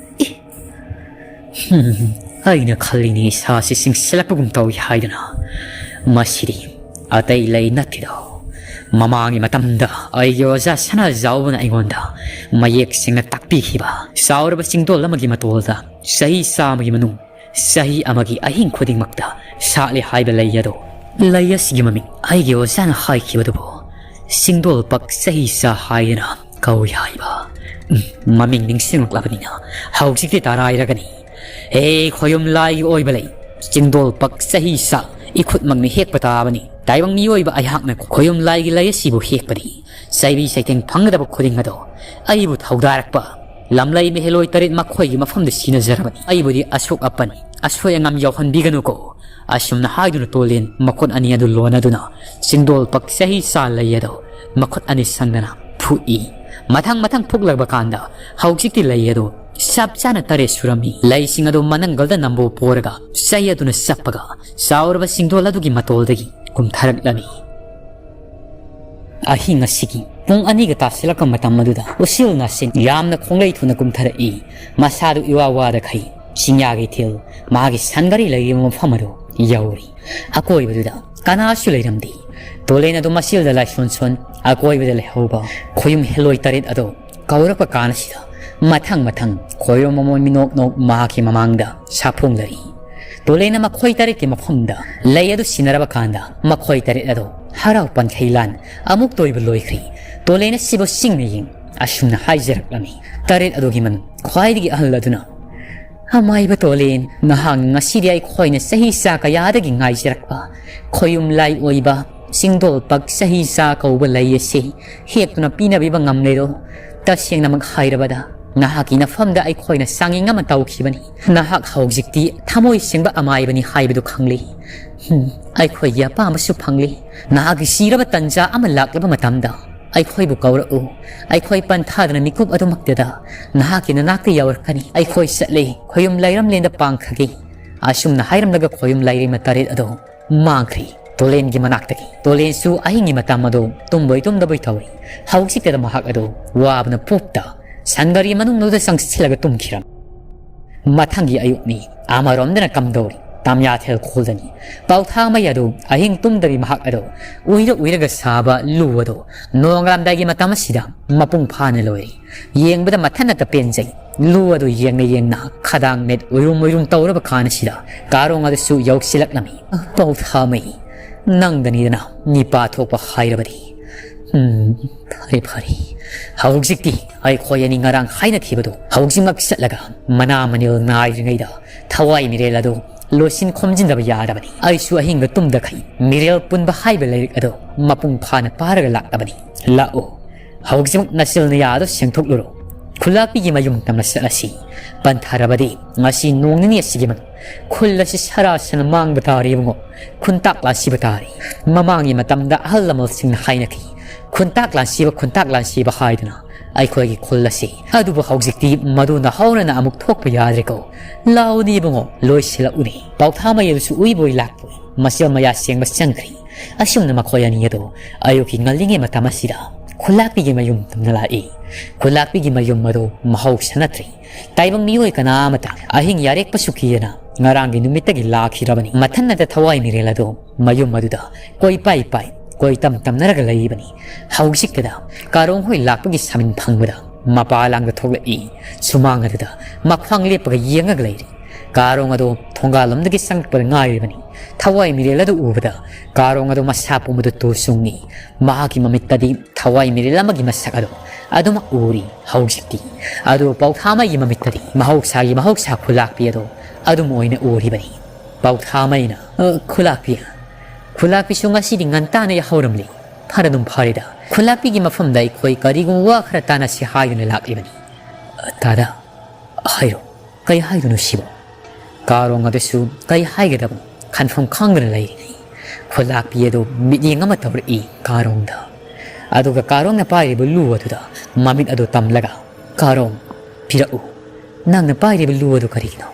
"ꯏ! ꯍꯝ, ꯑꯩꯅ ꯈꯜꯂꯤꯅꯤ ꯏꯁꯥꯁꯤ ꯆꯤꯡꯁꯤꯜꯂꯛꯄꯒꯨꯝ ꯇꯧꯏ ꯍꯥꯏꯗꯅ꯫ ꯃꯁꯤꯗꯤ ꯑꯇꯩ ꯂꯩ ꯅꯠꯇꯦꯗꯣ꯫ ꯃꯃꯥꯡꯒꯤ ꯃꯇꯝꯗ ꯑꯩꯒꯤ ꯑꯣꯖꯥ ꯁꯅꯥꯖꯥꯎꯕꯅ ꯑꯩꯉꯣꯟꯗ ꯃꯌꯦꯛ ꯁꯦꯡꯅ ꯇꯥꯛꯄꯤꯈꯤꯕ ꯆꯥꯎꯔꯕ ꯆꯤꯡꯗꯣꯜ ꯑꯃꯒꯤ ꯃꯇꯣꯜꯗ ꯆꯍꯤ ꯆꯥꯝꯃꯒꯤ ꯃꯅꯨꯡ ꯆꯍꯤ ꯑꯃꯒꯤ ꯑꯍꯤꯡ ꯈꯨꯗꯤꯡꯃꯛꯇ ꯁꯥꯠꯂꯦ ꯍꯥꯏꯕ ꯂꯩ ꯑꯗꯣ, ꯂꯩ ꯑꯁꯤꯒꯤ ꯃꯃꯤꯡ ꯑꯩꯒꯤ ꯑꯣꯖꯥꯅ ꯍꯥꯏꯈꯤꯕꯗꯨꯕꯨ ꯆꯤꯡꯗꯣꯜ ꯄꯛ ꯆꯍꯤ ꯆꯥ ꯍꯥꯏꯗꯅ ꯀꯧꯏ ꯍꯥꯏꯕ꯫ ꯎꯝ, ꯃꯃꯤꯡ ꯅꯤꯡꯁꯤꯡꯂꯛꯂꯕꯅꯤꯅ ꯍꯧꯖꯤꯛꯇꯤ ꯇꯔꯥꯏꯔꯒꯅꯤ꯫ ꯍꯦ ꯈꯣꯌꯨꯝ ꯂꯥꯏꯒꯤ ꯑꯣꯏꯕ ꯂꯩ, ꯆꯤꯡꯗꯣꯜ ꯄꯛ ꯆꯍꯤ ꯆꯥ ꯏꯈꯨꯠꯃꯛꯅ ꯍꯦꯛꯄ ꯇꯥꯕꯅꯤ꯫ ꯇꯥꯏꯕꯪ ꯃꯤꯑꯣꯏꯕ ꯑꯩꯍꯥꯛꯅ ꯈꯣꯌꯨꯝ ꯂꯥꯏꯒꯤ ꯂꯩ ꯑꯁꯤꯕꯨ ꯍꯦꯛꯄꯗꯤ ꯆꯩꯕꯤ ꯆꯩꯊꯦꯡ ꯐꯪꯒꯗꯕ ꯈꯨꯗꯤꯡ ꯑꯗꯣ ꯑꯩꯕꯨ ꯊꯧꯗꯥꯔꯛꯄ ꯂꯝꯂꯩ ꯃꯍꯦꯂꯣꯏ ꯇꯔꯦꯠ ꯃꯈꯣꯏꯒꯤ ꯃꯐꯝꯗ ꯁꯤꯟꯅꯖꯔꯕꯅꯤ꯫ ꯑꯩꯕꯨꯗꯤ ꯑꯁꯣꯛ ꯑꯄꯟ, ꯑꯁꯣꯏ ꯑꯉꯥꯝ ꯌꯥꯎꯍꯟꯕꯤꯒꯅꯨꯀꯣ꯫ ꯑꯁꯨꯝꯅ ꯍꯥꯏꯗꯨꯅ ꯇꯣꯂꯦꯟ ꯃꯈꯨꯠ ꯑꯅꯤ ꯑꯗꯨ ꯂꯣꯟꯅꯗꯨꯅ ꯆꯤꯡꯗꯣꯜ ꯄꯛ ꯆꯍꯤ ꯆꯥ ꯂꯩ ꯑꯗꯣ ꯃꯈꯨꯠ ꯑꯅꯤ ꯁꯪꯗꯅ ꯐꯨꯛꯏ꯫ ꯃꯊꯪ ꯃꯊꯪ ꯐꯨꯛꯂꯛꯄ ꯀꯥꯟꯗ ꯍꯧꯖꯤꯛꯇꯤ ꯂꯩ ꯑꯗꯣ ꯆꯞ ꯆꯥꯅ ꯇꯔꯦꯠ ꯁꯨꯔꯝꯃꯤ꯫ ꯂꯩꯁꯤꯡ ꯑꯗꯨ ꯃꯅꯪꯒꯜꯗ ꯅꯝꯕꯣ ꯄꯣꯔꯒ ꯆꯩ ꯑꯗꯨꯅ ꯆꯞꯄꯒ ꯆꯥꯎꯔꯕ ꯆꯤꯡꯗꯣꯜ ꯑꯗꯨꯒꯤ ꯃꯇꯣꯜꯗꯒꯤ ꯀꯨꯝꯊꯔꯛꯂꯝꯃꯤ꯫ ꯑꯍꯤꯡ ꯑꯁꯤꯒꯤ ꯄꯨꯡ ꯑꯅꯤꯒ ꯇꯥꯁꯤꯜꯂꯛꯄ ꯃꯇꯝ ꯑꯗꯨꯗ ꯎꯆꯤꯜ ꯅꯥꯆꯤꯟ ꯌꯥꯝꯅ ꯈꯣꯡꯂꯩ ꯊꯨꯅ ꯀꯨꯝꯊꯔꯛꯏ꯫ ꯃꯁꯥꯗꯨ ꯏꯋꯥ ꯋꯥꯗꯈꯩ ꯆꯤꯡꯌꯥꯒꯤ ꯏꯊꯤꯜ ꯃꯥꯒꯤ ꯁꯟꯒꯥꯔꯤ ꯂꯩꯔꯤꯕ ꯃꯐꯝ ꯑꯗꯨ ꯌꯧꯔꯤ꯫ ꯑꯀꯣꯏꯕꯗꯨꯗ ꯀꯅꯥꯁꯨ ꯂꯩꯔꯝꯗꯦ꯫ ꯇꯣꯂꯦꯟ ꯑꯗꯨ ꯃꯆꯤꯜꯗ ꯂꯥꯏꯁꯣꯟ ꯁꯣꯟ ꯑꯀꯣꯏꯕꯗ ꯂꯩꯍꯧꯕ ꯈꯣꯌꯨꯝ ꯍꯦꯂꯣꯏ ꯇꯔꯦꯠ ꯑꯗꯨ ꯀꯧꯔꯛꯄ ꯀꯥꯟ ꯑꯁꯤꯗ ꯃꯊꯪ ꯃꯊꯪ ꯈꯣꯏꯔꯣꯝ ꯃꯃꯣꯟ ꯃꯤꯅꯣꯛ ꯅꯣꯛ ꯃꯍꯥꯛꯀꯤ ꯃꯃꯥꯡꯗ ꯁꯥꯐꯣꯡꯂꯔꯤ꯫ ꯇꯣꯂꯦꯟꯅ ꯃꯈꯣꯏ ꯇꯔꯦꯠꯀꯤ ꯃꯐꯝꯗ ꯂꯩ ꯑꯗꯨ ꯁꯤꯟꯅꯔꯕ ꯀꯥꯟꯗ ꯃꯈꯣꯏ ꯇꯔꯦꯠ ꯑꯗꯨ ꯍꯔꯥꯎ ꯄꯟꯈꯩ ꯂꯥꯟ ꯑꯃꯨꯛ ꯇꯣꯏꯕ ꯂꯣꯏꯈ꯭ꯔꯤ꯫ ꯇꯣꯂꯦꯟ ꯑꯁꯤꯕꯨ ꯆꯤꯡꯅ ꯌꯦꯡ ꯑꯁꯨꯝꯅ ꯍꯥꯏꯖꯔꯛꯂꯝꯃꯤ꯫ ꯇꯔꯦꯠ ꯑꯗꯨꯒꯤ ꯃꯅꯨꯡ ꯈ꯭ꯋꯥꯏꯗꯒꯤ ꯑꯍꯜ ꯑꯗꯨꯅ, "ꯑꯃꯥꯏꯕ ꯇꯣꯂꯦꯟ, ꯅꯍꯥꯛꯅ ꯉꯁꯤꯗꯤ ꯑꯩꯈꯣꯏꯅ ꯆꯍꯤ ꯆꯥ ꯀꯌꯥꯗꯒꯤ ꯉꯥꯏꯖꯔꯛꯄ ꯈꯣꯌꯨꯝ ꯂꯥꯏ ꯑꯣꯏꯕ ꯆꯤꯡꯗꯣꯜ ꯄꯛ ꯆꯍꯤ ꯆꯥ ꯀꯧꯕ ꯂꯩ ꯑꯁꯤ ꯍꯦꯛꯇꯨꯅ ꯄꯤꯅꯕꯤꯕ ꯉꯝꯂꯦꯗꯣ꯫ ꯇꯁꯦꯡꯅꯃꯛ ꯍꯥꯏꯔꯕꯗ ꯅꯍꯥꯛꯀꯤ ꯅꯐꯝꯗ ꯑꯩꯈꯣꯏꯅ ꯆꯥꯡꯌꯦꯡ ꯑꯃ ꯇꯧꯈꯤꯕꯅꯤ꯫ ꯅꯍꯥꯛ ꯍꯧꯖꯤꯛꯇꯤ ꯊꯃꯣꯏ ꯁꯦꯡꯕ ꯑꯃꯥꯏꯕꯅꯤ ꯍꯥꯏꯕꯗꯨ ꯈꯪꯂꯤ꯫ ꯍꯨꯝ, ꯑꯩꯈꯣꯏꯒꯤ ꯑꯄꯥꯝꯕꯁꯨ ꯐꯪꯂꯤ꯫ ꯅꯍꯥꯛꯀꯤ ꯁꯤꯔꯕ ꯇꯟꯖꯥ ꯑꯃ ꯂꯥꯛꯂꯕ ꯃꯇꯝꯗ ꯑꯩꯈꯣꯏꯕꯨ ꯀꯧꯔꯛꯎ꯫ ꯑꯩꯈꯣꯏ ꯄꯟꯊꯥꯗꯅ ꯃꯤꯀꯨꯞ ꯑꯗꯨꯃꯛꯇꯗ ꯅꯍꯥꯛꯀꯤ ꯅꯅꯥꯛꯇ ꯌꯧꯔꯛꯀꯅꯤ꯫ ꯑꯩꯈꯣꯏ ꯆꯠꯂꯤ, ꯈꯣꯌꯨꯝ ꯂꯩꯔꯝꯂꯦꯟꯗ ꯄꯥꯡꯈꯒꯦ꯫ ꯑꯁꯨꯝꯅ ꯍꯥꯏꯔꯝꯂꯒ ꯈꯣꯌꯨꯝ ꯂꯥꯏꯔꯦꯝꯕꯤ ꯇꯔꯦꯠ ꯑꯗꯨ ꯃꯥꯡꯈ꯭ꯔꯤ꯫ ꯇꯣꯂꯦꯟꯒꯤ ꯃꯅꯥꯛꯇꯒꯤ꯫ ꯇꯣꯂꯦꯟꯁꯨ ꯑꯍꯤꯡꯒꯤ ꯃꯇꯝ ꯑꯗꯨ ꯇꯨꯝꯕꯣꯏ ꯇꯨꯝꯗꯕꯣꯏ ꯇꯧꯔꯤ꯫ ꯍꯧꯖꯤꯛꯇꯗ ꯃꯍꯥꯛ ꯑꯗꯨ ꯋꯥꯕꯅ ꯄꯨꯛꯇ ꯁꯟꯒꯔꯤ ꯃꯅꯨꯡꯗꯨꯗ ꯆꯪꯁꯤꯜꯂꯒ ꯇꯨꯝꯈꯤꯔꯝꯃꯤ꯫ ꯃꯊꯪꯒꯤ ꯑꯌꯨꯛꯅꯤ꯫ ꯑꯃꯔꯣꯝꯗꯅ ꯀꯝꯗꯧꯔꯤ? ꯇꯥꯃꯤꯌꯥꯊꯦꯜ ꯈꯨꯜꯗꯅꯤ꯫ ꯄꯥꯎꯊꯥꯃꯩ ꯑꯗꯨ ꯑꯍꯤꯡ ꯇꯨꯝꯗꯕꯤ ꯃꯍꯥꯛ ꯑꯗꯨ ꯎꯏꯔ ꯎꯏꯔꯒ ꯁꯥꯕ ꯂꯨ ꯑꯗꯨ ꯅꯣꯡꯉꯥꯜꯂꯝꯗꯥꯏꯒꯤ ꯃꯇꯝ ꯑꯁꯤꯗ ꯃꯄꯨꯡ ꯐꯥꯅ ꯂꯣꯏꯔꯤ꯫ ꯌꯦꯡꯕꯗ ꯃꯊꯟꯅꯇ ꯄꯦꯟꯖꯩ꯫ ꯂꯨ ꯑꯗꯨ ꯌꯦꯡꯅ ꯌꯦꯡꯅ ꯈꯗꯥꯡ ꯃꯤꯠ ꯎꯏꯔꯨꯝ ꯎꯏꯔꯨꯝ ꯇꯧꯔꯕ ꯀꯥꯟ ꯑꯁꯤꯗ ꯀꯥꯔꯣꯡ ꯑꯗꯨꯁꯨ ꯌꯧꯁꯤꯜꯂꯛꯂꯝꯃꯤ꯫ ꯄꯥꯎꯊꯥꯃꯩ, ꯅꯪꯗꯅꯤꯗꯅ ꯃꯤꯄꯥ ꯊꯣꯛꯄ ꯍꯥꯏꯔꯕꯗꯤ꯫ ꯎꯝ, ꯐꯔꯦ, ꯐꯔꯦ꯫ ꯍꯧꯖꯤꯛꯇꯤ ꯑꯩꯈꯣꯏ ꯑꯅꯤ ꯉꯔꯥꯡ ꯍꯥꯏꯅꯈꯤꯕꯗꯨ ꯍꯧꯖꯤꯛꯃꯛ ꯆꯠꯂꯒ ꯃꯅꯥ ꯃꯅꯤꯜ ꯅꯥꯏꯗ꯭ꯔꯤꯉꯩꯗ ꯊꯋꯥꯏ ꯃꯤꯔꯦꯜ ꯑꯗꯨ ꯂꯣꯏꯁꯤꯟ ꯈꯣꯝꯖꯤꯟꯗꯕ ꯌꯥꯗꯕꯅꯤ꯫ ꯑꯩꯁꯨ ꯑꯍꯤꯡꯗ ꯇꯨꯝꯗꯈꯩ ꯃꯤꯔꯦꯜ ꯄꯨꯟꯕ ꯍꯥꯏꯕ ꯂꯥꯏꯔꯤꯛ ꯑꯗꯨ ꯃꯄꯨꯡ ꯐꯥꯅ ꯄꯥꯔꯒ ꯂꯥꯛꯂꯕꯅꯤ꯫ ꯂꯥꯛꯑꯣ, ꯍꯧꯖꯤꯛꯃꯛ ꯅꯆꯤꯜ ꯅꯌꯥꯗꯨ ꯁꯦꯡꯊꯣꯛꯂꯨꯔꯣ꯫ ꯈꯨꯂꯥꯛꯄꯤꯒꯤ ꯃꯌꯨꯝ ꯇꯝꯅ ꯆꯠꯂꯁꯤ꯫ ꯄꯟꯊꯔꯕꯗꯤ ꯉꯁꯤ ꯅꯣꯡ ꯅꯤꯅꯤ ꯑꯁꯤꯒꯤ ꯃꯅꯨꯡ ꯈꯨꯜ ꯑꯁꯤ ꯁꯔꯥ ꯁꯟꯅ ꯃꯥꯡꯕ ꯇꯥꯔꯦ ꯏꯕꯨꯡꯉꯣ꯫ ꯈꯨꯟꯇꯥꯛ ꯂꯥꯟꯁꯤꯕ ꯇꯥꯔꯦ꯫ ꯃꯃꯥꯡꯒꯤ ꯃꯇꯝꯗ ꯑꯍꯜ ꯂꯃꯟꯁꯤꯡꯅ ꯍꯥꯏꯅꯈꯤ, "ꯈꯨꯟꯇꯥꯛ ꯂꯥꯟꯁꯤꯕ, ꯈꯨꯟꯇꯥꯛ ꯂꯥꯟꯁꯤꯕ" ꯍꯥꯏꯗꯨꯅ ꯑꯩꯈꯣꯏꯒꯤ ꯈꯨꯜ ꯑꯁꯤ꯫ ꯑꯗꯨꯕꯨ ꯍꯧꯖꯤꯛꯇꯤ ꯃꯗꯨꯅ ꯍꯧꯅꯅ ꯑꯃꯨꯛ ꯊꯣꯛꯄ ꯌꯥꯗ꯭ꯔꯦꯀꯣ꯫ ꯂꯥꯎꯅꯤ ꯏꯕꯨꯡꯉꯣ, ꯂꯣꯏꯁꯤꯜꯂꯛꯎꯅꯤ꯫ ꯄꯥꯎꯊꯥꯃꯩ ꯑꯗꯨꯁꯨ ꯎꯏꯕꯣꯏ ꯂꯥꯛꯄꯣꯏ ꯃꯆꯤꯜ ꯃꯌꯥ ꯁꯦꯡꯕ ꯆꯪꯈ꯭ꯔꯤ꯫ ꯑꯁꯨꯝꯅ ꯃꯈꯣꯏ ꯑꯅꯤ ꯑꯗꯨ ꯑꯌꯨꯛꯀꯤ ꯉꯜꯂꯤꯉꯩ ꯃꯇꯝ ꯑꯁꯤꯗ ꯈꯨꯂꯥꯛꯄꯤꯒꯤ ꯃꯌꯨꯝ ꯇꯝꯅ ꯂꯥꯛꯏ꯫ ꯈꯨꯂꯥꯛꯄꯤꯒꯤ ꯃꯌꯨꯝ ꯑꯗꯨ ꯃꯍꯧꯁꯥ ꯅꯠꯇ꯭ꯔꯤ꯫ ꯇꯥꯏꯕꯪ ꯃꯤꯑꯣꯏ ꯀꯅꯥ ꯑꯃꯇ ꯑꯍꯤꯡ ꯌꯥꯔꯦꯛꯄꯁꯨ ꯀꯤꯗꯅ ꯉꯔꯥꯡꯒꯤ ꯅꯨꯃꯤꯠꯇꯒꯤ ꯂꯥꯛꯈꯤꯗ꯭ꯔꯕꯅꯤ꯫ ꯃꯊꯟꯅꯇ ꯊꯋꯥꯏ ꯃꯤꯔꯦꯜ ꯑꯗꯨ ꯃꯌꯨꯝ ꯑꯗꯨꯗ ꯀꯣꯏ ꯄꯥꯏ ꯄꯥꯏ, ꯀꯣꯏ ꯇꯝ ꯇꯝꯅꯔꯒ ꯂꯩꯔꯤꯕꯅꯤ꯫ ꯍꯧꯖꯤꯛꯇꯗ ꯀꯥꯔꯣꯡ ꯍꯣꯏ ꯂꯥꯛꯄꯒꯤ ꯁꯃꯤꯟ ꯐꯪꯕꯗ ꯃꯄꯥ ꯂꯥꯡꯗ ꯊꯣꯛꯂꯛꯏ꯫ ꯁꯨꯃꯥꯡ ꯑꯗꯨꯗ ꯃꯈ꯭ꯋꯥꯡ ꯂꯦꯞꯄꯒ ꯌꯦꯡꯉꯒ ꯂꯩꯔꯤ꯫ ꯀꯥꯔꯣꯡ ꯑꯗꯨ ꯊꯣꯡꯒꯥꯜꯂꯣꯝꯗꯒꯤ ꯆꯪꯂꯛꯄꯗ ꯉꯥꯏꯔꯤꯕꯅꯤ꯫ ꯊꯋꯥꯏ ꯃꯤꯔꯦꯜ ꯑꯗꯨ ꯎꯕꯗ ꯀꯥꯔꯣꯡ ꯑꯗꯨ ꯃꯁꯥ ꯄꯨꯝꯕꯗ ꯇꯨ ꯆꯨꯡꯉꯤ꯫ ꯃꯍꯥꯛꯀꯤ ꯃꯃꯤꯠꯇꯗꯤ ꯊꯋꯥꯏ ꯃꯤꯔꯦꯜ ꯑꯃꯒꯤ ꯃꯁꯛ ꯑꯗꯨ ꯑꯗꯨꯃꯛ ꯎꯔꯤ꯫ ꯍꯧꯖꯤꯛꯇꯤ ꯑꯗꯨ ꯄꯥꯎꯊꯥꯃꯩꯒꯤ ꯃꯃꯤꯠꯇꯗꯤ ꯃꯍꯧꯁꯥꯒꯤ ꯃꯍꯧꯁꯥ ꯈꯨꯂꯥꯛꯄꯤ ꯑꯗꯨ ꯑꯗꯨꯝ ꯑꯣꯏꯅ ꯎꯔꯤꯕꯅꯤ꯫ ꯄꯥꯎꯊꯥꯃꯩꯅ, "ꯑ, ꯈꯨꯂꯥꯛꯄꯤ, ꯈꯨꯂꯥꯛꯄꯤꯁꯨ ꯉꯁꯤꯗꯤ ꯉꯟꯇꯥꯅ ꯌꯥꯍꯧꯔꯝꯂꯤ꯫ ꯐꯔꯗꯨꯝ ꯐꯔꯦꯗ꯫ ꯈꯨꯂꯥꯛꯄꯤꯒꯤ ꯃꯐꯝꯗ ꯑꯩꯈꯣꯏ ꯀꯔꯤꯒꯨꯝꯕ ꯋꯥ ꯈꯔ ꯇꯥꯟꯅꯁꯤ ꯍꯥꯏꯗꯨꯅ ꯂꯥꯛꯂꯤꯕꯅꯤ꯫" "ꯑ, ꯇꯥꯗ, ꯍꯥꯏꯔꯣ, ꯀꯩ ꯍꯥꯏꯗꯣꯏꯅꯣ ꯁꯤꯕꯣ? ꯀꯥꯔꯣꯡ ꯑꯗꯨꯁꯨ ꯀꯩ ꯍꯥꯏꯒꯗꯕꯅꯣ ꯈꯟꯐꯝ ꯈꯪꯗꯅ ꯂꯩꯔꯤꯉꯩ, ꯈꯨꯂꯥꯛꯄꯤ ꯑꯗꯨ ꯃꯤꯠꯌꯦꯡ ꯑꯃ ꯇꯧꯔꯛꯏ ꯀꯥꯔꯣꯡꯗ꯫ ꯑꯗꯨꯒ ꯀꯥꯔꯣꯡꯅ ꯄꯥꯏꯔꯤꯕ ꯂꯨ ꯑꯗꯨꯗ ꯃꯃꯤꯠ ꯑꯗꯨ ꯇꯝꯂꯒ, "ꯀꯥꯔꯣꯡ, ꯄꯤꯔꯛꯎ꯫ ꯅꯪꯅ ꯄꯥꯏꯔꯤꯕ ꯂꯨ ꯑꯗꯨ ꯀꯔꯤꯒꯤꯅꯣ?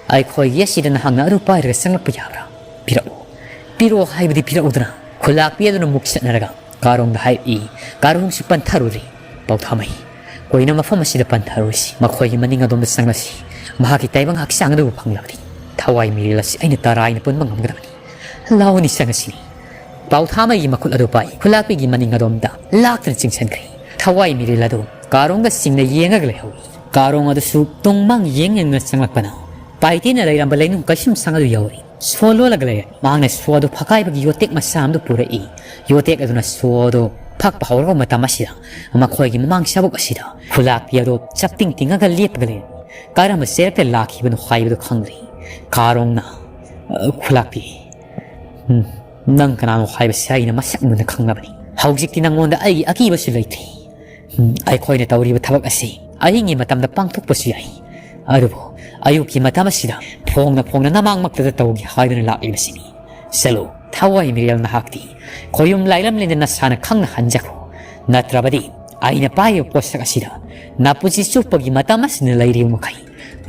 ꯑꯩꯈꯣꯏꯒꯤ ꯑꯁꯤꯗ ꯅꯍꯥꯛꯅ ꯑꯗꯨ ꯄꯥꯏꯔꯒ ꯆꯪꯂꯛꯄ ꯌꯥꯕ꯭ꯔꯥ? ꯄꯤꯔꯛꯎ꯫ ꯄꯤꯔꯛꯑꯣ ꯍꯥꯏꯕꯗꯤ ꯄꯤꯔꯛꯎꯗꯅ꯫" ꯈꯨꯂꯥꯛꯄꯤ ꯑꯗꯨꯅ ꯃꯨꯛ ꯆꯠꯅꯔꯒ ꯀꯥꯔꯣꯡꯗ ꯍꯥꯏꯔꯛꯏ, "ꯀꯥꯔꯣꯡꯁꯨ ꯄꯟꯊꯔꯨꯔꯦ ꯄꯥꯎꯊꯥꯃꯩ꯫ ꯀꯣꯏꯅ ꯃꯐꯝ ꯑꯁꯤꯗ ꯄꯟꯊꯔꯣꯏꯁꯤ꯫ ꯃꯈꯣꯏꯒꯤ ꯃꯅꯤꯡ ꯑꯗꯣꯝꯗ ꯆꯪꯂꯁꯤ꯫ ꯃꯍꯥꯛꯀꯤ ꯇꯥꯏꯕꯪ ꯍꯛꯆꯥꯡ ꯑꯗꯨꯕꯨ ꯐꯪꯂꯕꯗꯤ ꯊꯋꯥꯏ ꯃꯤꯔꯦꯜ ꯑꯁꯤ ꯑꯩꯅ ꯇꯔꯥꯏꯅ ꯄꯨꯟꯕ ꯉꯝꯒꯗꯕꯅꯤ꯫ ꯂꯥꯎꯅꯤ ꯆꯪꯉꯁꯤꯅꯤ꯫" ꯄꯥꯎꯊꯥꯃꯩꯒꯤ ꯃꯈꯨꯠ ꯑꯗꯨ ꯄꯥꯏ ꯈꯨꯂꯥꯛꯄꯤꯒꯤ ꯃꯅꯤꯡ ꯑꯗꯣꯝꯗ ꯂꯥꯛꯇꯨꯅ ꯆꯤꯡꯁꯤꯟꯈ꯭ꯔꯦ꯫ ꯊꯋꯥꯏ ꯃꯤꯔꯦꯜ ꯑꯗꯨ ꯀꯥꯔꯣꯡꯒ ꯆꯤꯡꯅ ꯌꯦꯡꯉꯒ ꯂꯩꯍꯧꯏ꯫ ꯀꯥꯔꯣꯡ ꯑꯗꯨꯁꯨ ꯇꯨꯡꯃꯥꯡ ꯌꯦꯡ ꯌꯦꯡꯗꯨꯅ ꯆꯪꯂꯛꯄꯅ ꯄꯥꯏꯇꯦꯅ ꯂꯩꯔꯝꯕ ꯂꯩꯅꯨꯡ ꯀꯩꯁꯨꯝ ꯁꯪ ꯑꯗꯨ ꯌꯧꯔꯦ꯫ ꯁꯣ ꯂꯣꯜꯂꯒ ꯂꯩꯔꯦ꯫ ꯃꯍꯥꯛꯅ ꯁꯣ ꯑꯗꯨ ꯐꯛꯀꯥꯏꯕꯒꯤ ꯌꯣꯇꯦꯛ ꯃꯆꯥ ꯑꯃꯗꯨ ꯄꯨꯔꯛꯏ꯫ ꯌꯣꯇꯦꯛ ꯑꯗꯨꯅ ꯁꯣ ꯑꯗꯨ ꯐꯛꯄ ꯍꯧꯔꯛꯄ ꯃꯇꯝ ꯑꯁꯤꯗ ꯃꯈꯣꯏꯒꯤ ꯃꯃꯥꯡ ꯆꯕꯨꯛ ꯑꯁꯤꯗ ꯈꯨꯂꯥꯛꯄꯤ ꯑꯗꯨ ꯆꯞꯇꯤꯡ ꯇꯤꯡꯉꯒ ꯂꯦꯞꯄꯒ ꯂꯩꯔꯝꯃꯤ꯫ ꯀꯔꯝꯕ ꯆꯩꯔꯛꯇ ꯂꯥꯛꯈꯤꯕꯅꯣ ꯍꯥꯏꯕꯗꯨ ꯈꯪꯗ꯭ꯔꯤ꯫ ꯀꯥꯔꯣꯡꯅ, "ꯑ, ꯈꯨꯂꯥꯛꯄꯤ, ꯎꯝ, ꯅꯪ ꯀꯅꯥꯅꯣ ꯍꯥꯏꯕꯁꯤ ꯑꯩꯅ ꯃꯁꯛ ꯃꯨꯟꯅ ꯈꯪꯂꯕꯅꯤ꯫ ꯍꯧꯖꯤꯛꯇꯤ ꯅꯪꯉꯣꯟꯗ ꯑꯩꯒꯤ ꯑꯀꯤꯕꯁꯨ ꯂꯩꯇ꯭ꯔꯦ꯫ ꯎꯝ, ꯑꯩꯈꯣꯏꯅ ꯇꯧꯔꯤꯕ ꯊꯕꯛ ꯑꯁꯤ ꯑꯍꯤꯡꯒꯤ ꯃꯇꯝꯗ ꯄꯥꯡꯊꯣꯛꯄꯁꯨ ꯌꯥꯏ, ꯑꯗꯨꯕꯨ ꯑꯌꯨꯛꯀꯤ ꯃꯇꯝ ꯑꯁꯤꯗ ꯐꯣꯡꯅ ꯐꯣꯡꯅ ꯅꯃꯥꯡꯃꯛꯇꯗ ꯇꯧꯒꯦ ꯍꯥꯏꯗꯨꯅ ꯂꯥꯛꯂꯤꯕꯁꯤꯅꯤ꯫ ꯆꯠꯂꯨ, ꯊꯋꯥꯏ ꯃꯤꯔꯦꯜ, ꯅꯍꯥꯛꯇꯤ ꯈꯣꯌꯨꯝ ꯂꯥꯏꯔꯝꯂꯦꯟꯗ ꯅꯁꯥꯅ ꯈꯪꯅ ꯍꯟꯖꯈ꯭ꯔꯣ꯫ ꯅꯠꯇ꯭ꯔꯕꯗꯤ ꯑꯩꯅ ꯄꯥꯏꯔꯤꯕ ꯄꯣꯠꯁꯛ ꯑꯁꯤꯗ ꯅꯄꯨꯟꯁꯤ ꯆꯨꯞꯄꯒꯤ ꯃꯇꯝ ꯑꯁꯤꯗ ꯂꯩꯔꯤꯕ ꯃꯈꯩ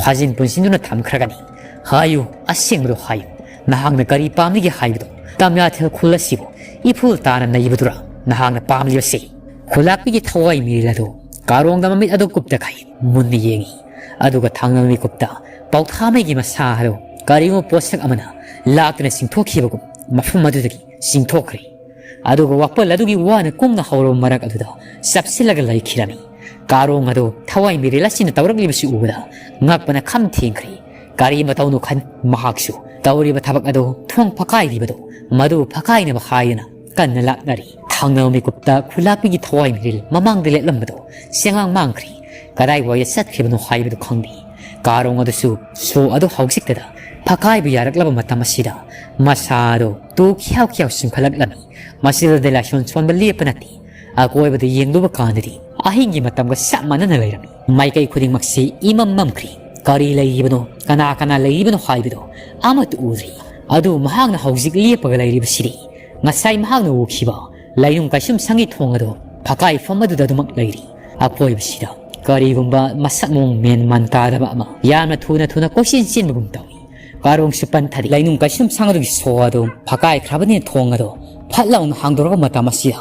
ꯐꯥꯖꯤꯟ ꯄꯨꯟꯁꯤꯟꯗꯨꯅ ꯊꯝꯈ꯭ꯔꯒꯅꯤ꯫ ꯍꯥꯏꯌꯨ, ꯑꯁꯦꯡꯕꯗꯨ ꯍꯥꯏꯌꯨ꯫ ꯅꯍꯥꯛꯅ ꯀꯔꯤ ꯄꯥꯝꯂꯤꯒꯦ ꯍꯥꯏꯕꯗꯨ ꯇꯝꯌꯥꯊꯦꯜ ꯈꯨꯜ ꯑꯁꯤꯕꯨ ꯏꯐꯨꯜ ꯇꯥꯅ ꯅꯩꯕꯗꯨꯔꯥ ꯅꯍꯥꯛꯅ ꯄꯥꯝꯂꯤꯕꯁꯤ?" ꯈꯨꯂꯥꯛꯄꯤꯒꯤ ꯊꯋꯥꯏ ꯃꯤꯔꯦꯜ ꯑꯗꯨ ꯀꯥꯔꯣꯡꯗ ꯃꯃꯤꯠ ꯑꯗꯨ ꯀꯨꯞꯇꯈꯩ ꯃꯨꯟꯅ ꯌꯦꯡꯏ꯫ ꯑꯗꯨꯒ ꯊꯪꯅꯕ ꯃꯤꯀꯨꯞꯇ ꯄꯥꯎꯊꯥꯃꯩꯒꯤ ꯃꯁꯥ ꯑꯗꯨ ꯀꯔꯤꯒꯨꯝꯕ ꯄꯣꯠꯁꯛ ꯑꯃꯅ ꯂꯥꯛꯇꯨꯅ ꯆꯤꯡꯊꯣꯛꯈꯤꯕꯒꯨꯝ ꯃꯐꯝ ꯑꯗꯨꯗꯒꯤ ꯆꯤꯡꯊꯣꯛꯈ꯭ꯔꯦ꯫ ꯑꯗꯨꯒ ꯋꯥꯄꯜ ꯑꯗꯨꯒꯤ ꯋꯥꯅ ꯀꯨꯡꯅ ꯍꯧꯔꯕ ꯃꯔꯛ ꯑꯗꯨꯗ ꯆꯞꯁꯤꯜꯂꯒ ꯂꯩꯈꯤꯔꯝꯃꯤ꯫ ꯀꯥꯔꯣꯡ ꯑꯗꯨ ꯊꯋꯥꯏ ꯃꯤꯔꯦꯜ ꯑꯁꯤꯅ ꯇꯧꯔꯛꯂꯤꯕꯁꯤ ꯎꯕꯗ ꯉꯛꯄꯅ ꯈꯝ ꯊꯦꯡꯈ꯭ꯔꯦ꯫ ꯀꯔꯤ ꯃꯇꯧꯅꯣ ꯈꯟ ꯃꯍꯥꯛꯁꯨ ꯇꯧꯔꯤꯕ ꯊꯕꯛ ꯑꯗꯨ ꯊꯣꯡ ꯐꯛꯀꯥꯏꯔꯤꯕꯗꯨ ꯃꯗꯨ ꯐꯛꯀꯥꯏꯅꯕ ꯍꯥꯏꯗꯨꯅ ꯀꯟꯅ ꯂꯥꯛꯅꯔꯤ꯫ ꯊꯪꯅꯕ ꯃꯤꯀꯨꯞꯇ ꯈꯨꯂꯥꯛꯄꯤꯒꯤ ꯊꯋꯥꯏ ꯃꯤꯔꯦꯜ ꯃꯃꯥꯡꯗ ꯂꯦꯞꯂꯝꯕꯗꯨ ꯆꯦꯡꯂꯥꯡ ꯃꯥꯡꯈ꯭ꯔꯦ꯫ ꯀꯗꯥꯏꯋꯥꯏꯗ ꯆꯠꯈꯤꯕꯅꯣ ꯍꯥꯏꯕꯗꯨ ꯈꯪꯗꯦ꯫ ꯀꯥꯔꯣꯡ ꯑꯗꯨꯁꯨ ꯁꯣ ꯑꯗꯨ ꯍꯧꯖꯤꯛꯇꯗ ꯐꯛꯀꯥꯏꯕ ꯌꯥꯔꯛꯂꯕ ꯃꯇꯝ ꯑꯁꯤꯗ ꯃꯁꯥ ꯑꯗꯨ ꯇꯨ ꯈ꯭ꯌꯥꯎ ꯈ꯭ꯌꯥꯎ ꯆꯤꯡꯈꯠꯂꯛꯂꯝꯃꯤ꯫ ꯃꯁꯤꯗꯗꯤ ꯂꯥꯏꯁꯣꯟ ꯁꯣꯟꯕ ꯂꯦꯞꯄ ꯅꯠꯇꯦ꯫ ꯑꯀꯣꯏꯕꯗ ꯌꯦꯡꯂꯨꯕ ꯀꯥꯟꯗꯗꯤ ꯑꯍꯤꯡꯒꯤ ꯃꯇꯝꯒ ꯆꯞ ꯃꯥꯟꯅꯅ ꯂꯩꯔꯝꯃꯤ꯫ ꯃꯥꯏꯀꯩ ꯈꯨꯗꯤꯡꯃꯛꯁꯤ ꯏꯃꯝ ꯃꯝꯈ꯭ꯔꯤ꯫ ꯀꯔꯤ ꯂꯩꯔꯤꯕꯅꯣ, ꯀꯅꯥ ꯀꯅꯥ ꯂꯩꯔꯤꯕꯅꯣ ꯍꯥꯏꯕꯗꯣ ꯑꯃꯠꯇ ꯎꯗ꯭ꯔꯤ꯫ ꯑꯗꯨ ꯃꯍꯥꯛꯅ ꯍꯧꯖꯤꯛ ꯂꯦꯞꯄꯒ ꯂꯩꯔꯤꯕꯁꯤꯗꯤ ꯉꯁꯥꯏ ꯃꯍꯥꯛꯅ ꯎꯈꯤꯕ ꯂꯩꯅꯨꯡ ꯀꯩꯁꯨꯝ ꯁꯪꯒꯤ ꯊꯣꯡ ꯑꯗꯣ ꯐꯀꯥꯏꯐꯝ ꯑꯗꯨꯗ ꯑꯗꯨꯃꯛ ꯂꯩꯔꯤ꯫ ꯑꯀꯣꯏꯕꯁꯤꯗ ꯀꯔꯤꯒꯨꯝꯕ ꯃꯁꯛ ꯃꯑꯣꯡ ꯃꯦꯟ ꯃꯥꯟ ꯇꯥꯗꯕ ꯑꯃ ꯌꯥꯝꯅ ꯊꯨꯅ ꯊꯨꯅ ꯀꯣꯏꯆꯦꯟ ꯆꯦꯟꯕꯒꯨꯝ ꯇꯧꯏ꯫ ꯀꯥꯔꯣꯡꯁꯨ ꯄꯟꯊꯔꯤ꯫ ꯂꯩꯅꯨꯡ ꯀꯩꯁꯨꯝ ꯁꯪ ꯑꯗꯨꯒꯤ ꯁꯣ ꯑꯗꯨ ꯐꯀꯥꯏꯈ꯭ꯔꯕꯅꯤꯅ ꯊꯣꯡ ꯑꯗꯨ ꯐꯠ ꯂꯥꯎꯅ ꯍꯥꯡꯗꯣꯔꯛꯄ ꯃꯇꯝ ꯑꯁꯤꯗ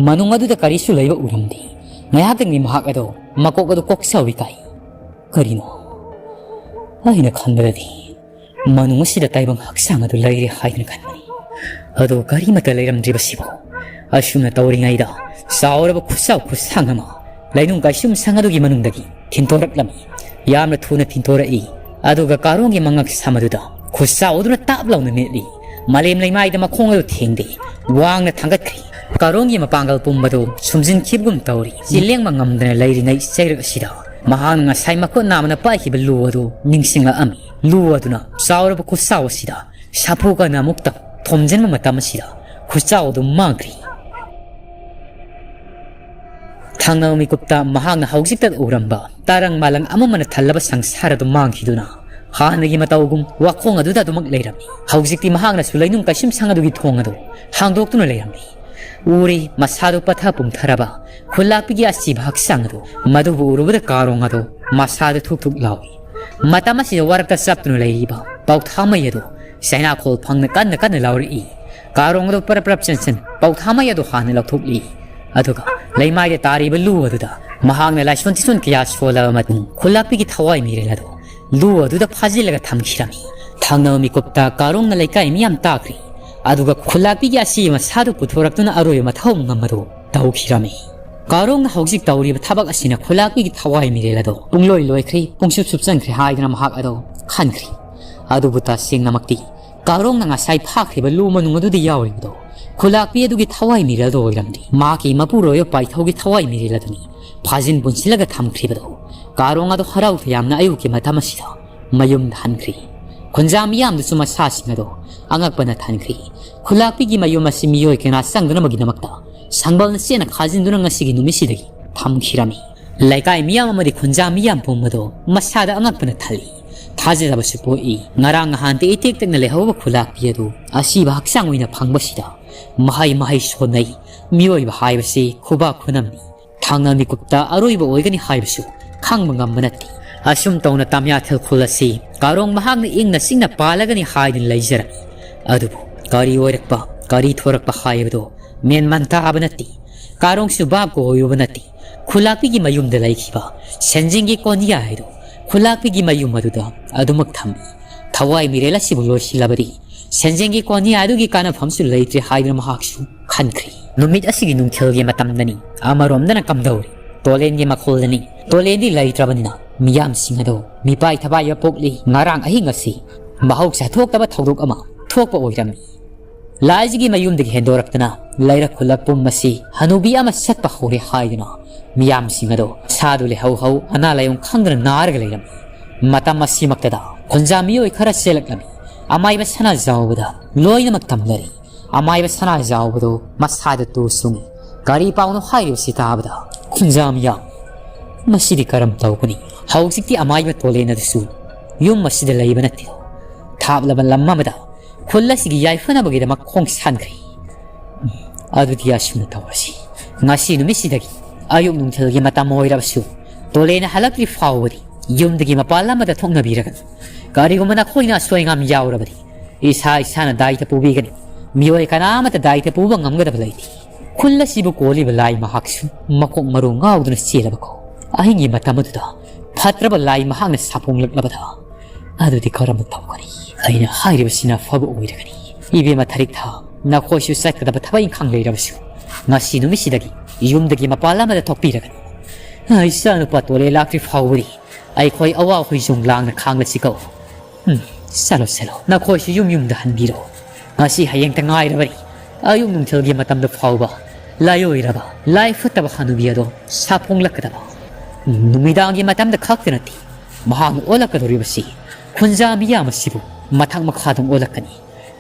ꯃꯅꯨꯡ ꯑꯗꯨꯗ ꯀꯔꯤꯁꯨ ꯂꯩꯕ ꯎꯔꯝꯗꯦ꯫ ꯉꯥꯏꯍꯥꯛꯇꯪꯗꯤ ꯃꯍꯥꯛ ꯑꯗꯣ ꯃꯀꯣꯛ ꯑꯗꯨ ꯀꯣꯛꯆꯥꯎꯏ ꯀꯥꯏ꯫ ꯀꯔꯤꯅꯣ? ꯑꯩꯅ ꯈꯟꯕꯗꯗꯤ ꯃꯅꯨꯡ ꯑꯁꯤꯗ ꯇꯥꯏꯕꯪ ꯍꯛꯆꯥꯡ ꯑꯗꯨ ꯂꯩꯔꯦ ꯍꯥꯏꯗꯨꯅ ꯈꯟꯕꯅꯤ꯫ ꯑꯗꯨ ꯀꯔꯤꯃꯠꯇ ꯂꯩꯔꯝꯗ꯭ꯔꯤꯕꯁꯤꯕꯨ? ꯑꯁꯨꯝꯅ ꯇꯧꯔꯤꯉꯩꯗ ꯆꯥꯎꯔꯕ ꯈꯨꯠꯆꯥꯎ ꯈꯨꯠꯁꯥꯡ ꯑꯃ ꯂꯩꯅꯨꯡ ꯀꯩꯁꯨꯝ ꯁꯪ ꯑꯗꯨꯒꯤ ꯃꯅꯨꯡꯗꯒꯤ ꯊꯤꯟꯇꯣꯔꯛꯂꯝꯃꯤ꯫ ꯌꯥꯝꯅ ꯊꯨꯅ ꯊꯤꯟꯇꯣꯔꯛꯏ꯫ ꯑꯗꯨꯒ ꯀꯥꯔꯣꯡꯒꯤ ꯃꯉꯛ ꯁꯝ ꯑꯗꯨꯗ ꯈꯨꯠꯆꯥꯎ ꯑꯗꯨꯅ ꯇꯥꯞ ꯂꯥꯎꯅ ꯃꯦꯠꯂꯤ꯫ ꯃꯥꯂꯦꯝ ꯂꯩꯃꯥꯏꯗ ꯃꯈꯣꯡ ꯑꯗꯨ ꯊꯦꯡꯗꯦ꯫ ꯋꯥꯡꯅ ꯊꯥꯡꯒꯠꯈ꯭ꯔꯤ꯫ ꯀꯥꯔꯣꯡꯒꯤ ꯃꯄꯥꯡꯒꯜ ꯄꯨꯝꯕꯗꯨ ꯁꯨꯝꯖꯤꯟꯈꯤꯕꯒꯨꯝ ꯇꯧꯔꯤ꯫ ꯆꯦꯜꯂꯦꯡꯕ ꯉꯝꯗꯅ ꯂꯩꯔꯤꯉꯩ ꯆꯩꯔꯛ ꯑꯁꯤꯗ ꯃꯍꯥꯛꯅ ꯉꯁꯥꯏ ꯃꯈꯨꯠ ꯅꯥꯝꯃꯅ ꯄꯥꯏꯈꯤꯕ ꯂꯨ ꯑꯗꯨ ꯅꯤꯡꯁꯤꯡꯂꯛꯑꯝꯃꯤ꯫ ꯂꯨ ꯑꯗꯨꯅ ꯆꯥꯎꯔꯕ ꯈꯨꯠꯆꯥꯎ ꯑꯁꯤꯗ ꯁꯥꯐꯨ ꯀꯟꯅ ꯑꯃꯨꯛꯇꯪ ꯊꯣꯝꯖꯤꯟꯕ ꯃꯇꯝ ꯑꯁꯤꯗ ꯈꯨꯠꯆꯥꯎ ꯑꯗꯨ ꯃꯥꯡꯈ꯭ꯔꯤ꯫ ꯊꯪꯅꯕ ꯃꯤꯀꯨꯞꯇ ꯃꯍꯥꯛꯅ ꯍꯧꯖꯤꯛꯇ ꯎꯔꯝꯕ ꯇꯔꯪ ꯃꯥꯂꯪ ꯑꯃꯝꯕꯅ ꯊꯜꯂꯕ ꯁꯪꯁꯥꯔ ꯑꯗꯨ ꯃꯥꯡꯈꯤꯗꯨꯅ ꯍꯥꯟꯅꯒꯤ ꯃꯇꯧꯒꯨꯝ ꯋꯥꯈꯣꯡ ꯑꯗꯨꯗ ꯑꯗꯨꯃꯛ ꯂꯩꯔꯝꯃꯤ꯫ ꯍꯧꯖꯤꯛꯇꯤ ꯃꯍꯥꯛꯅꯁꯨ ꯂꯩꯅꯨꯡ ꯀꯩꯁꯨꯝ ꯁꯪ ꯑꯗꯨꯒꯤ ꯊꯣꯡ ꯑꯗꯨ ꯍꯥꯡꯗꯣꯛꯇꯨꯅ ꯂꯩꯔꯝꯃꯤ꯫ ꯎꯔꯤ, ꯃꯁꯥꯗꯨ ꯄꯠꯊ ꯄꯨꯝꯊꯔꯕ ꯈꯨꯜꯂꯥꯛꯄꯤꯒꯤ ꯑꯁꯤꯕ ꯍꯛꯆꯥꯡ ꯑꯗꯨ꯫ ꯃꯗꯨꯕꯨ ꯎꯔꯨꯕꯗ ꯀꯥꯔꯣꯡ ꯑꯗꯨ ꯃꯁꯥꯗ ꯊꯨꯛ ꯊꯨꯛ ꯂꯥꯎꯏ꯫ ꯃꯇꯝ ꯑꯁꯤꯗ ꯋꯥꯔꯛꯇ ꯆꯞꯇꯨꯅ ꯂꯩꯔꯤꯕ ꯄꯥꯎꯊꯥꯃꯩ ꯑꯗꯨ ꯆꯩꯅꯥꯈꯣꯜ ꯐꯪꯅ ꯀꯟꯅ ꯀꯟꯅ ꯂꯥꯎꯔꯛꯏ꯫ ꯀꯥꯔꯣꯡ ꯑꯗꯨ ꯄꯔꯞ ꯄꯔꯞ ꯆꯦꯟꯁꯤꯟ ꯄꯥꯎꯊꯥꯃꯩ ꯑꯗꯨ ꯍꯥꯟꯅ ꯂꯧꯊꯣꯛꯂꯤ꯫ ꯑꯗꯨꯒ ꯂꯩꯃꯥꯏꯗ ꯇꯥꯔꯤꯕ ꯂꯨ ꯑꯗꯨꯗ ꯃꯍꯥꯛꯅ ꯂꯥꯏꯁꯣꯟ ꯇꯤꯁꯣꯟ ꯀꯌꯥ ꯁꯣꯜꯂꯕ ꯃꯇꯨꯡ ꯈꯨꯜꯂꯥꯛꯄꯤꯒꯤ ꯊꯋꯥꯏ ꯃꯤꯔꯦꯜ ꯑꯗꯨ ꯂꯨ ꯑꯗꯨꯗ ꯐꯥꯖꯤꯜꯂꯒ ꯊꯝꯈꯤꯔꯝꯃꯤ꯫ ꯊꯪꯅꯕ ꯃꯤꯀꯨꯞꯇ ꯀꯥꯔꯣꯡꯅ ꯂꯩꯀꯥꯏ ꯃꯤꯌꯥꯝ ꯇꯥꯈ꯭ꯔꯤ꯫ ꯑꯗꯨꯒ ꯈꯨꯜꯂꯥꯛꯄꯤꯒꯤ ꯑꯁꯤꯕ ꯃꯁꯥꯗꯨ ꯄꯨꯊꯣꯔꯛꯇꯨꯅ ꯑꯔꯣꯏꯕ ꯃꯊꯧ ꯉꯝꯕꯗꯨ ꯇꯧꯈꯤꯔꯝꯃꯤ꯫ ꯀꯥꯔꯣꯡꯅ ꯍꯧꯖꯤꯛ ꯇꯧꯔꯤꯕ ꯊꯕꯛ ꯑꯁꯤꯅ ꯈꯨꯜꯂꯥꯛꯄꯤꯒꯤ ꯊꯋꯥꯏ ꯃꯤꯔꯦꯜ ꯑꯗꯨ ꯄꯨꯡꯂꯣꯏ ꯂꯣꯏꯈ꯭ꯔꯦ, ꯄꯨꯡꯁꯨꯞ ꯁꯨꯞꯆꯟꯈ꯭ꯔꯦ ꯍꯥꯏꯗꯨꯅ ꯃꯍꯥꯛ ꯑꯗꯨ ꯈꯟꯈ꯭ꯔꯤ꯫ ꯑꯗꯨꯕꯨ ꯇꯁꯦꯡꯅꯃꯛꯇꯤ ꯀꯥꯔꯣꯡꯅ ꯉꯁꯥꯏ ꯐꯥꯈ꯭ꯔꯤꯕ ꯂꯨ ꯃꯅꯨꯡ ꯑꯗꯨꯗ ꯌꯥꯎꯔꯤꯕꯗꯨ ꯈꯨꯜꯂꯥꯛꯄꯤ ꯑꯗꯨꯒꯤ ꯊꯋꯥꯏ ꯃꯤꯔꯦꯜꯗꯨ ꯑꯣꯏꯔꯝꯗꯦ꯫ ꯃꯍꯥꯛꯀꯤ ꯃꯄꯨꯔꯣꯏꯕ ꯄꯥꯏꯊꯧꯒꯤ ꯊꯋꯥꯏ ꯃꯤꯔꯦꯜ ꯑꯗꯨꯅꯤ ꯐꯥꯖꯤꯟ ꯄꯨꯟꯁꯤꯜꯂꯒ ꯊꯝꯈ꯭ꯔꯤꯕꯗꯨ꯫ ꯀꯥꯔꯣꯡ ꯑꯗꯨ ꯍꯔꯥꯎ ꯇꯌꯥꯝꯅ ꯑꯌꯨꯛꯀꯤ ꯃꯇꯝ ꯑꯁꯤꯗ ꯃꯌꯨꯝꯗ ꯍꯟꯈ꯭ꯔꯤ꯫ ꯈꯨꯟꯖꯥ ꯃꯤꯌꯥꯝꯗꯨꯁꯨ ꯃꯁꯥꯁꯤꯡ ꯑꯗꯨ ꯑꯉꯛꯄꯅ ꯊꯟꯈ꯭ꯔꯤ꯫ ꯈꯨꯜꯂꯥꯛꯄꯤꯒꯤ ꯃꯌꯨꯝ ꯑꯁꯤ ꯃꯤꯑꯣꯏ ꯀꯌꯥ ꯆꯪꯗꯅꯕꯒꯤꯗꯃꯛꯇ ꯁꯪꯕꯜꯅ ꯆꯦꯠꯅ ꯈꯥꯖꯤꯟꯗꯨꯅ ꯉꯁꯤꯒꯤ ꯅꯨꯃꯤꯠꯁꯤꯗꯒꯤ ꯊꯝꯈꯤꯔꯝꯃꯤ꯫ ꯂꯩꯀꯥꯏ ꯃꯤꯌꯥꯝ ꯑꯃꯗꯤ ꯈꯨꯟꯖꯥ ꯃꯤꯌꯥꯝ ꯄꯨꯝꯕꯗꯣ ꯃꯁꯥꯗ ꯑꯉꯛꯄꯅ ꯊꯜꯂꯤ꯫ ꯊꯥꯖꯗꯕꯁꯨ ꯄꯣꯛꯏ꯫ ꯉꯔꯥꯡ ꯅꯍꯥꯟꯗ ꯏꯇꯦꯛ ꯇꯦꯛꯅ ꯂꯩꯍꯧꯕ ꯈꯨꯂꯥꯛꯄꯤ ꯑꯗꯨ ꯑꯁꯤꯕ ꯍꯛꯆꯥꯡ ꯑꯣꯏꯅ ꯐꯪꯕꯁꯤꯗ ꯃꯍꯩ ꯃꯍꯩ ꯁꯣꯟꯅꯩ꯫ ꯃꯤꯑꯣꯏꯕ ꯍꯥꯏꯕꯁꯤ ꯈꯨꯕꯥꯛ ꯈꯨꯅꯝꯅꯤ꯫ ꯊꯥꯡꯅ ꯃꯤꯀꯨꯞꯇ ꯑꯔꯣꯏꯕ ꯑꯣꯏꯒꯅꯤ ꯍꯥꯏꯕꯁꯨ ꯈꯪꯕ ꯉꯝꯕ ꯅꯠꯇꯦ꯫ ꯑꯁꯨꯝ ꯇꯧꯅ ꯇꯥꯃꯤꯌꯥꯊꯦꯜ ꯈꯨꯜ ꯑꯁꯤ ꯀꯥꯔꯣꯡ ꯃꯍꯥꯛꯅ ꯏꯪꯅ ꯆꯤꯛꯅ ꯄꯥꯜꯂꯒꯅꯤ ꯍꯥꯏꯗꯨꯅ ꯂꯩꯖꯔꯝꯃꯤ꯫ ꯑꯗꯨꯕꯨ ꯀꯔꯤ ꯑꯣꯏꯔꯛꯄ, ꯀꯔꯤ ꯊꯣꯔꯛꯄ ꯍꯥꯏꯕꯗꯨ ꯃꯦꯟꯃꯥꯟ ꯇꯥꯕ ꯅꯠꯇꯦ꯫ ꯀꯥꯔꯣꯡꯁꯨ ꯚꯥꯞꯀ ꯑꯣꯏꯔꯨꯕ ꯅꯠꯇꯦ꯫ ꯈꯨꯂꯥꯛꯄꯤꯒꯤ ꯃꯌꯨꯝꯗ ꯂꯩꯈꯤꯕ ꯁꯦꯟꯖꯦꯡꯒꯤ ꯀꯣꯟꯌꯥꯏ ꯍꯥꯏꯗꯨ ꯈꯨꯂꯥꯛꯄꯤꯒꯤ ꯃꯌꯨꯝ ꯑꯗꯨꯗ ꯑꯗꯨꯃꯛ ꯊꯝꯃꯤ꯫ ꯊꯋꯥꯏ ꯃꯤꯔꯦꯜ ꯑꯁꯤꯕꯨ ꯂꯣꯏꯁꯤꯜꯂꯕꯗꯤ ꯁꯦꯟꯖꯦꯡꯒꯤ ꯀꯣꯟꯌꯥꯏ ꯑꯗꯨꯒꯤ ꯀꯥꯟꯅꯐꯝꯁꯨ ꯂꯩꯇ꯭ꯔꯦ ꯍꯥꯏꯗꯨꯅ ꯃꯍꯥꯛꯁꯨ ꯈꯟꯈ꯭ꯔꯤ꯫ ꯅꯨꯃꯤꯠ ꯑꯁꯤꯒꯤ ꯅꯨꯡꯊꯤꯜꯒꯤ ꯃꯇꯝꯗꯅꯤ꯫ ꯑꯃꯔꯣꯝꯗꯅ ꯀꯝꯗꯧꯔꯤ? ꯇꯣꯂꯦꯟꯒꯤ ꯃꯈꯣꯜꯗꯅꯤ꯫ ꯇꯣꯂꯦꯟꯗꯤ ꯂꯩꯇ꯭ꯔꯕꯅꯤꯅ ꯃꯤꯌꯥꯝꯁꯤꯡ ꯑꯗꯨ ꯃꯤꯄꯥꯏ ꯊꯕꯥꯏꯕ ꯄꯣꯛꯂꯤ꯫ ꯉꯔꯥꯡ ꯑꯍꯤꯡ ꯑꯁꯤ ꯃꯍꯧꯁꯥ ꯊꯣꯛꯇꯕ ꯊꯧꯗꯣꯛ ꯑꯃ ꯊꯣꯛꯄ ꯑꯣꯏꯔꯝꯃꯤ꯫ ꯂꯥꯏꯁꯤꯒꯤ ꯃꯌꯨꯝꯗꯒꯤ ꯍꯦꯟꯗꯣꯔꯛꯇꯅ ꯂꯩꯔꯛ ꯈꯨꯜꯂꯛ ꯄꯨꯝꯕꯁꯤ ꯍꯅꯨꯕꯤ ꯑꯃ ꯁꯠꯄ ꯍꯧꯔꯦ ꯍꯥꯏꯗꯨꯅ ꯃꯤꯌꯥꯝꯁꯤꯡ ꯑꯗꯨ ꯁꯥꯗꯨ ꯂꯩꯍꯧ ꯍꯧ ꯑꯅꯥ ꯂꯥꯏꯌꯣꯡ ꯈꯪꯗꯅ ꯅꯥꯔꯒ ꯂꯩꯔꯝꯃꯤ꯫ ꯃꯇꯝ ꯑꯁꯤꯃꯛꯇꯗ ꯈꯨꯟꯖꯥ ꯃꯤꯑꯣꯏ ꯈꯔ ꯆꯦꯜꯂꯛꯂꯝꯃꯤ꯫ ꯑꯃꯥꯏꯕ ꯁꯅꯥꯖꯥꯎꯕꯗ ꯂꯣꯏꯅꯃꯛ ꯇꯝꯅꯔꯤ꯫ ꯑꯃꯥꯏꯕ ꯁꯅꯥꯖꯥꯎꯕꯗꯨ ꯃꯁꯥꯗ ꯇꯨ ꯁꯨꯡꯏ꯫ ꯀꯔꯤ ꯄꯥꯎꯅꯣ ꯍꯥꯏꯔꯤꯕꯁꯤ ꯇꯥꯕꯗ ꯈꯨꯟꯖꯥ ꯃꯤꯌꯥꯝ, ꯃꯁꯤꯗꯤ ꯀꯔꯝ ꯇꯧꯒꯅꯤ? ꯍꯧꯖꯤꯛꯇꯤ ꯑꯃꯥꯏꯕ ꯇꯣꯂꯦꯟ ꯑꯗꯨꯁꯨ ꯌꯨꯝ ꯑꯁꯤꯗ ꯂꯩꯕ ꯅꯠꯇꯦ꯫ ꯊꯥꯞꯂꯕ ꯂꯝ ꯑꯃꯗ ꯈꯨꯜ ꯑꯁꯤꯒꯤ ꯌꯥꯏꯐꯅꯕꯒꯤꯗꯃꯛ ꯈꯣꯡꯁꯥꯟꯈ꯭ꯔꯦ꯫ ꯎꯝ, ꯑꯗꯨꯗꯤ ꯑꯁꯨꯝꯅ ꯇꯧꯔꯁꯤ꯫ ꯉꯁꯤ ꯅꯨꯃꯤꯠꯁꯤꯗꯒꯤ ꯑꯌꯨꯛ ꯅꯨꯡꯊꯤꯜꯒꯤ ꯃꯇꯝ ꯑꯣꯏꯔꯕꯁꯨ ꯇꯣꯂꯦꯟꯅ ꯍꯜꯂꯛꯇ꯭ꯔꯤ ꯐꯥꯎꯕꯗꯤ ꯌꯨꯝꯗꯒꯤ ꯃꯄꯥꯟ ꯑꯃꯗ ꯊꯣꯛꯅꯕꯤꯔꯒꯅꯨ꯫ ꯀꯔꯤꯒꯨꯝꯕ ꯅꯈꯣꯏꯅ ꯑꯁꯣꯏ ꯑꯉꯥꯝ ꯌꯥꯎꯔꯕꯗꯤ ꯏꯁꯥ ꯏꯁꯥꯅ ꯗꯥꯏꯇ ꯄꯨꯕꯤꯒꯅꯤ꯫ ꯃꯤꯑꯣꯏ ꯀꯅꯥ ꯑꯃꯠꯇ ꯗꯥꯏꯇ ꯄꯨꯕ ꯉꯝꯒꯗꯕ ꯂꯩꯇꯦ꯫ ꯈꯨꯜ ꯑꯁꯤꯕꯨ ꯀꯣꯜꯂꯤꯕ ꯂꯥꯏ ꯃꯍꯥꯛꯁꯨ ꯃꯀꯣꯛ ꯃꯔꯨ ꯉꯥꯎꯗꯨꯅ ꯆꯦꯜꯂꯕꯀꯣ꯫ ꯑꯍꯤꯡꯒꯤ ꯃꯇꯝ ꯑꯗꯨꯗ ꯐꯠꯇ꯭ꯔꯕ ꯂꯥꯏ ꯃꯍꯥꯛꯅ ꯁꯥꯐꯣꯡꯂꯛꯂꯕꯗ ꯑꯗꯨꯗꯤ ꯀꯔꯝꯅ ꯇꯧꯒꯅꯤ? ꯑꯩꯅ ꯍꯥꯏꯔꯤꯕꯁꯤꯅ ꯑꯐꯕ ꯑꯣꯏꯔꯒꯅꯤ꯫ ꯏꯕꯦꯝꯃ ꯊꯔꯤꯛꯊꯥ, ꯅꯈꯣꯏꯁꯨ ꯆꯠꯀꯗꯕ ꯊꯕꯛ ꯏꯪꯈꯥꯡ ꯂꯩꯔꯕꯁꯨ ꯉꯁꯤ ꯅꯨꯃꯤꯠꯁꯤꯗꯒꯤ ꯌꯨꯝꯗꯒꯤ ꯃꯄꯥꯟ ꯑꯃꯗ ꯊꯣꯛꯄꯤꯔꯒꯅꯨ꯫ ꯏꯆꯥꯅꯨꯄꯥ ꯇꯣꯂꯦ ꯂꯥꯛꯇ꯭ꯔꯤ ꯐꯥꯎꯕꯗꯤ ꯑꯩꯈꯣꯏ ꯑꯋꯥ ꯍꯨꯏꯖꯣꯡ ꯂꯥꯡꯅ ꯈꯥꯡꯂꯁꯤꯀꯣ꯫ ꯎꯝ, ꯆꯠꯂꯣ, ꯆꯠꯂꯣ꯫ ꯅꯈꯣꯏꯁꯨ ꯌꯨꯝ ꯌꯨꯝꯗ ꯍꯟꯕꯤꯔꯣ꯫ ꯉꯁꯤ ꯍꯌꯦꯡꯇ ꯉꯥꯏꯔꯕꯅꯤ꯫ ꯑꯌꯨꯛ ꯅꯨꯡꯊꯤꯜꯒꯤ ꯃꯇꯝꯗ ꯐꯥꯎꯕ ꯂꯥꯏꯑꯣꯏꯔꯕ, ꯂꯥꯏ ꯐꯠꯇꯕ ꯍꯅꯨꯕꯤ ꯑꯗꯣ ꯁꯥꯐꯣꯡꯂꯛꯀꯗꯕ꯫ ꯅꯨꯃꯤꯗꯥꯡꯒꯤ ꯃꯇꯝꯗ ꯈꯛꯇ ꯅꯠꯇꯦ ꯃꯍꯥꯛꯅ ꯑꯣꯜꯂꯛꯀꯗꯧꯔꯤꯕꯁꯤ꯫ ꯈꯨꯟꯖꯥ ꯃꯤꯌꯥꯝ ꯑꯁꯤꯕꯨ ꯃꯊꯛ ꯃꯈꯥꯗ ꯑꯣꯜꯂꯛꯀꯅꯤ꯫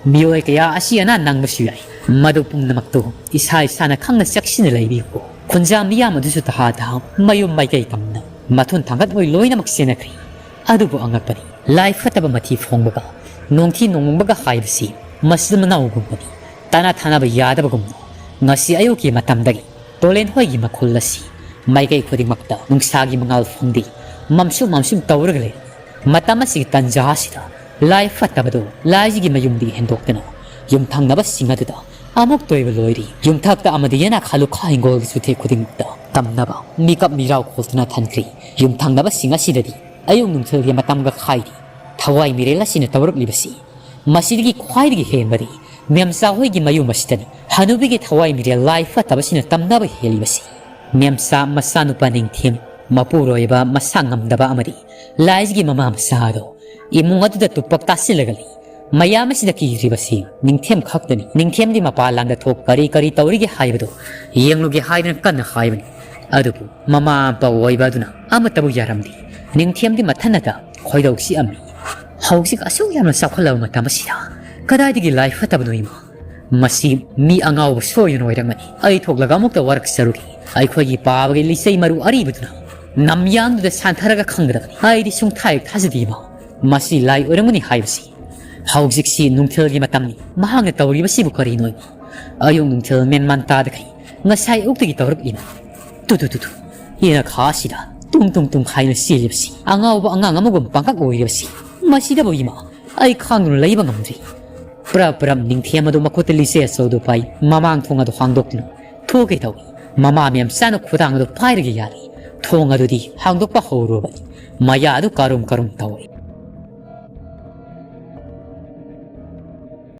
ꯃꯤꯑꯣꯏ ꯀꯌꯥ ꯑꯁꯤ ꯑꯅꯥ ꯅꯪꯕꯁꯨ ꯌꯥꯏ꯫ ꯃꯗꯨ ꯄꯨꯝꯅꯃꯛꯇꯨ ꯏꯁꯥ ꯏꯁꯥꯅ ꯈꯪꯅ ꯆꯦꯛꯁꯤꯟꯅ ꯂꯩꯕꯤꯌꯨꯀꯣ꯫ ꯈꯨꯟꯖꯥ ꯃꯤꯌꯥꯝ ꯑꯗꯨꯁꯨ ꯇꯍꯥ ꯇꯍꯥ ꯃꯌꯨꯝ ꯃꯥꯏꯀꯩ ꯇꯝꯅ ꯃꯊꯣꯟ ꯊꯥꯡꯒꯠ ꯃꯣꯏ ꯂꯣꯏꯅꯃꯛ ꯆꯦꯟꯅꯈ꯭ꯔꯦ꯫ ꯑꯗꯨꯕꯨ ꯑꯉꯛꯄꯅꯤ, ꯂꯥꯏ ꯐꯠꯇꯕ ꯃꯊꯤ ꯐꯣꯡꯕꯒ ꯅꯣꯡꯊꯤ ꯅꯣꯡꯃꯪꯕꯒ ꯍꯥꯏꯕꯁꯤ ꯃꯆꯤꯟ ꯃꯅꯥꯎꯒꯨꯝꯕꯅꯤ꯫ ꯇꯅꯥ ꯊꯥꯅꯕ ꯌꯥꯗꯕꯒꯨꯝꯅ ꯉꯁꯤ ꯑꯌꯨꯛꯀꯤ ꯃꯇꯝꯗꯒꯤ ꯇꯣꯂꯦꯟ ꯍꯣꯏꯒꯤ ꯃꯈꯨꯜ ꯑꯁꯤ ꯃꯥꯏꯀꯩ ꯈꯨꯗꯤꯡꯃꯛꯇ ꯅꯨꯡꯁꯥꯒꯤ ꯃꯉꯥꯜ ꯐꯣꯡꯗꯦ, ꯃꯝꯁꯨꯝ ꯃꯝꯁꯨꯝ ꯇꯧꯔꯒ ꯂꯩꯔꯝꯃꯤ꯫ ꯃꯇꯝ ꯑꯁꯤꯒꯤ ꯇꯟꯖꯥ ꯑꯁꯤꯗ ꯂꯥꯏ ꯐꯠꯇꯕꯗꯨ ꯂꯥꯏꯁꯤꯒꯤ ꯃꯌꯨꯝꯗꯒꯤ ꯍꯦꯟꯗꯣꯛꯇꯨꯅ ꯌꯨꯝꯊꯪꯅꯕꯁꯤꯡ ꯑꯗꯨꯗ ꯑꯃꯨꯛ ꯇꯣꯏꯕ ꯂꯣꯏꯔꯤ꯫ ꯌꯨꯝꯊꯛꯇ ꯑꯃꯗꯤ ꯌꯦꯅꯥꯈꯥ ꯂꯨꯈꯥ ꯍꯤꯡꯒꯣꯜꯒꯤ ꯆꯨꯊꯦꯛ ꯈꯨꯗꯤꯡꯃꯛꯇ ꯇꯝꯅꯕ ꯃꯤꯀꯞ ꯃꯤꯔꯥꯎ ꯈꯣꯜꯗꯨꯅ ꯊꯟꯈ꯭ꯔꯤ꯫ ꯌꯨꯝꯊꯪꯅꯕꯁꯤꯡ ꯑꯁꯤꯗꯗꯤ ꯑꯌꯨꯛ ꯅꯨꯡꯊꯤꯜꯒꯤ ꯃꯇꯝꯒ ꯈꯥꯏꯗꯦ꯫ ꯊꯋꯥꯏ ꯃꯤꯔꯦꯜ ꯑꯁꯤꯅ ꯇꯧꯔꯛꯂꯤꯕꯁꯤ ꯃꯁꯤꯗꯒꯤ ꯈ꯭ꯋꯥꯏꯗꯒꯤ ꯍꯦꯟꯕꯗꯤ ꯃꯦꯝꯆꯥ ꯍꯣꯏꯒꯤ ꯃꯌꯨꯝ ꯑꯁꯤꯗꯅꯤ꯫ ꯍꯅꯨꯕꯤꯒꯤ ꯊꯋꯥꯏ ꯃꯤꯔꯦꯜ ꯂꯥꯏ ꯐꯠꯇꯕꯁꯤꯅ ꯇꯝꯅꯕ ꯍꯦꯜꯂꯤꯕꯁꯤ꯫ ꯃꯦꯝꯆꯥ ꯃꯆꯥꯅꯨꯄꯥ ꯅꯤꯡꯊꯦꯝ, ꯃꯄꯨꯔꯣꯏꯕ ꯃꯁꯥ ꯉꯝꯗꯕ ꯑꯃꯗꯤ ꯂꯥꯏꯁꯤꯒꯤ ꯃꯃꯥ ꯃꯆꯥ ꯑꯗꯣ ꯏꯃꯨꯡ ꯑꯗꯨꯗ ꯇꯨꯞꯄꯛ ꯇꯥꯁꯤꯜꯂꯒ ꯂꯩ꯫ ꯃꯌꯥꯝ ꯑꯁꯤꯗ ꯀꯤꯔꯤꯕꯁꯤ ꯅꯤꯡꯊꯦꯝ ꯈꯛꯇꯅꯤ꯫ ꯅꯤꯡꯊꯦꯝꯗꯤ ꯃꯄꯥꯟ ꯂꯝꯗ ꯊꯣꯛ ꯀꯔꯤ ꯀꯔꯤ ꯇꯧꯔꯤꯒꯦ ꯍꯥꯏꯕꯗꯨ ꯌꯦꯡꯂꯨꯒꯦ ꯍꯥꯏꯗꯨꯅ ꯀꯟꯅ ꯍꯥꯏꯕꯅꯤ꯫ ꯑꯗꯨꯕꯨ ꯃꯃꯥ ꯃꯄꯥ ꯑꯣꯏꯕ ꯑꯗꯨꯅ ꯑꯃꯠꯇꯕꯨ ꯌꯥꯔꯝꯗꯦ꯫ ꯅꯤꯡꯊꯦꯝꯗꯤ ꯃꯊꯟꯅꯇ ꯈꯣꯏꯗꯧ ꯆꯤꯛꯑꯝꯃꯤ꯫ ꯍꯧꯖꯤꯛ ꯑꯁꯨꯛ ꯌꯥꯝꯅ ꯆꯥꯎꯈꯠꯂꯕ ꯃꯇꯝ ꯑꯁꯤꯗ ꯀꯗꯥꯏꯗꯒꯤ ꯂꯥꯏ ꯐꯠꯇꯕꯅꯣ ꯏꯃꯥ? ꯃꯁꯤ ꯃꯤ ꯑꯉꯥꯎꯕ ꯁꯣꯏꯗꯅ ꯑꯣꯏꯔꯝꯒꯅꯤ꯫ ꯑꯩ ꯊꯣꯛꯂꯒ ꯑꯃꯨꯛꯇ ꯋꯥꯔꯛꯆꯔꯨꯒꯦ꯫ ꯑꯩꯈꯣꯏꯒꯤ ꯄꯥꯕꯒꯤ ꯂꯤꯆꯩ ꯃꯔꯨ ꯑꯔꯤꯕꯗꯨꯅ ꯅꯝꯌꯥꯟꯗꯨꯗ ꯁꯥꯟꯊꯔꯒ ꯈꯪꯒꯗꯕꯅꯤ꯫ ꯑꯩꯗꯤ ꯁꯨꯡꯊꯥ ꯍꯦꯛ ꯊꯥꯖꯗꯦ ꯏꯃꯥ꯫ ꯃꯁꯤ ꯂꯥꯏ ꯑꯣꯏꯔꯝꯒꯅꯤ ꯍꯥꯏꯕꯁꯤ꯫ ꯍꯧꯖꯤꯛꯁꯤ ꯅꯨꯡꯊꯤꯜꯒꯤ ꯃꯇꯝꯅꯤ꯫ ꯃꯍꯥꯛꯅ ꯇꯧꯔꯤꯕꯁꯤꯕꯨ ꯀꯔꯤꯅꯣ ꯏꯃꯥ? ꯑꯌꯨꯛ ꯅꯨꯡꯊꯤꯜ ꯃꯦꯟ ꯃꯥꯟ ꯇꯥꯗꯈꯩ ꯉꯁꯥꯏ ꯑꯌꯨꯛꯇꯒꯤ ꯇꯧꯔꯛꯂꯤꯕ꯫ ꯇꯨ ꯇꯨ ꯇꯨ ꯇꯨ꯫ ꯌꯦꯅꯈꯥ ꯑꯁꯤꯗ ꯇꯨꯡ ꯇꯨꯡ ꯇꯨꯡ ꯍꯥꯏꯅ ꯆꯦꯜꯂꯤꯕꯁꯤ꯫ ꯑꯉꯥꯎꯕ ꯑꯉꯥꯡ ꯑꯃꯒꯨꯝ ꯄꯥꯡꯀꯛ ꯑꯣꯏꯔꯤꯕꯁꯤ꯫ ꯃꯁꯤꯗꯕꯨ ꯏꯃꯥ, ꯑꯩ ꯈꯥꯡꯗꯨꯅ ꯂꯩꯕ ꯉꯝꯗ꯭ꯔꯤ꯫ ꯄ꯭ꯔꯞ ꯄ꯭ꯔꯞ ꯅꯤꯡꯊꯦꯝ ꯑꯗꯨ ꯃꯈꯨꯠꯇ ꯂꯤꯆꯩ ꯑꯆꯧꯗꯨ ꯄꯥꯏ꯫ ꯃꯃꯥꯡ ꯊꯣꯡ ꯑꯗꯨ ꯍꯥꯡꯗꯣꯛꯇꯨꯅ ꯊꯣꯛꯀꯦ ꯇꯧꯏ꯫ ꯃꯃꯥ ꯃꯦꯝꯆꯥꯅ ꯈꯨꯗꯥꯡ ꯑꯗꯨ ꯄꯥꯏꯔꯒ ꯌꯥꯜꯂꯤ꯫ ꯊꯣꯡ ꯑꯗꯨꯗꯤ ꯍꯥꯡꯗꯣꯛꯄ ꯍꯧꯔꯨꯕꯅꯤ꯫ ꯃꯌꯥ ꯑꯗꯨ ꯀꯥꯔꯨꯝ ꯀꯥꯔꯨꯝ ꯇꯧꯏ꯫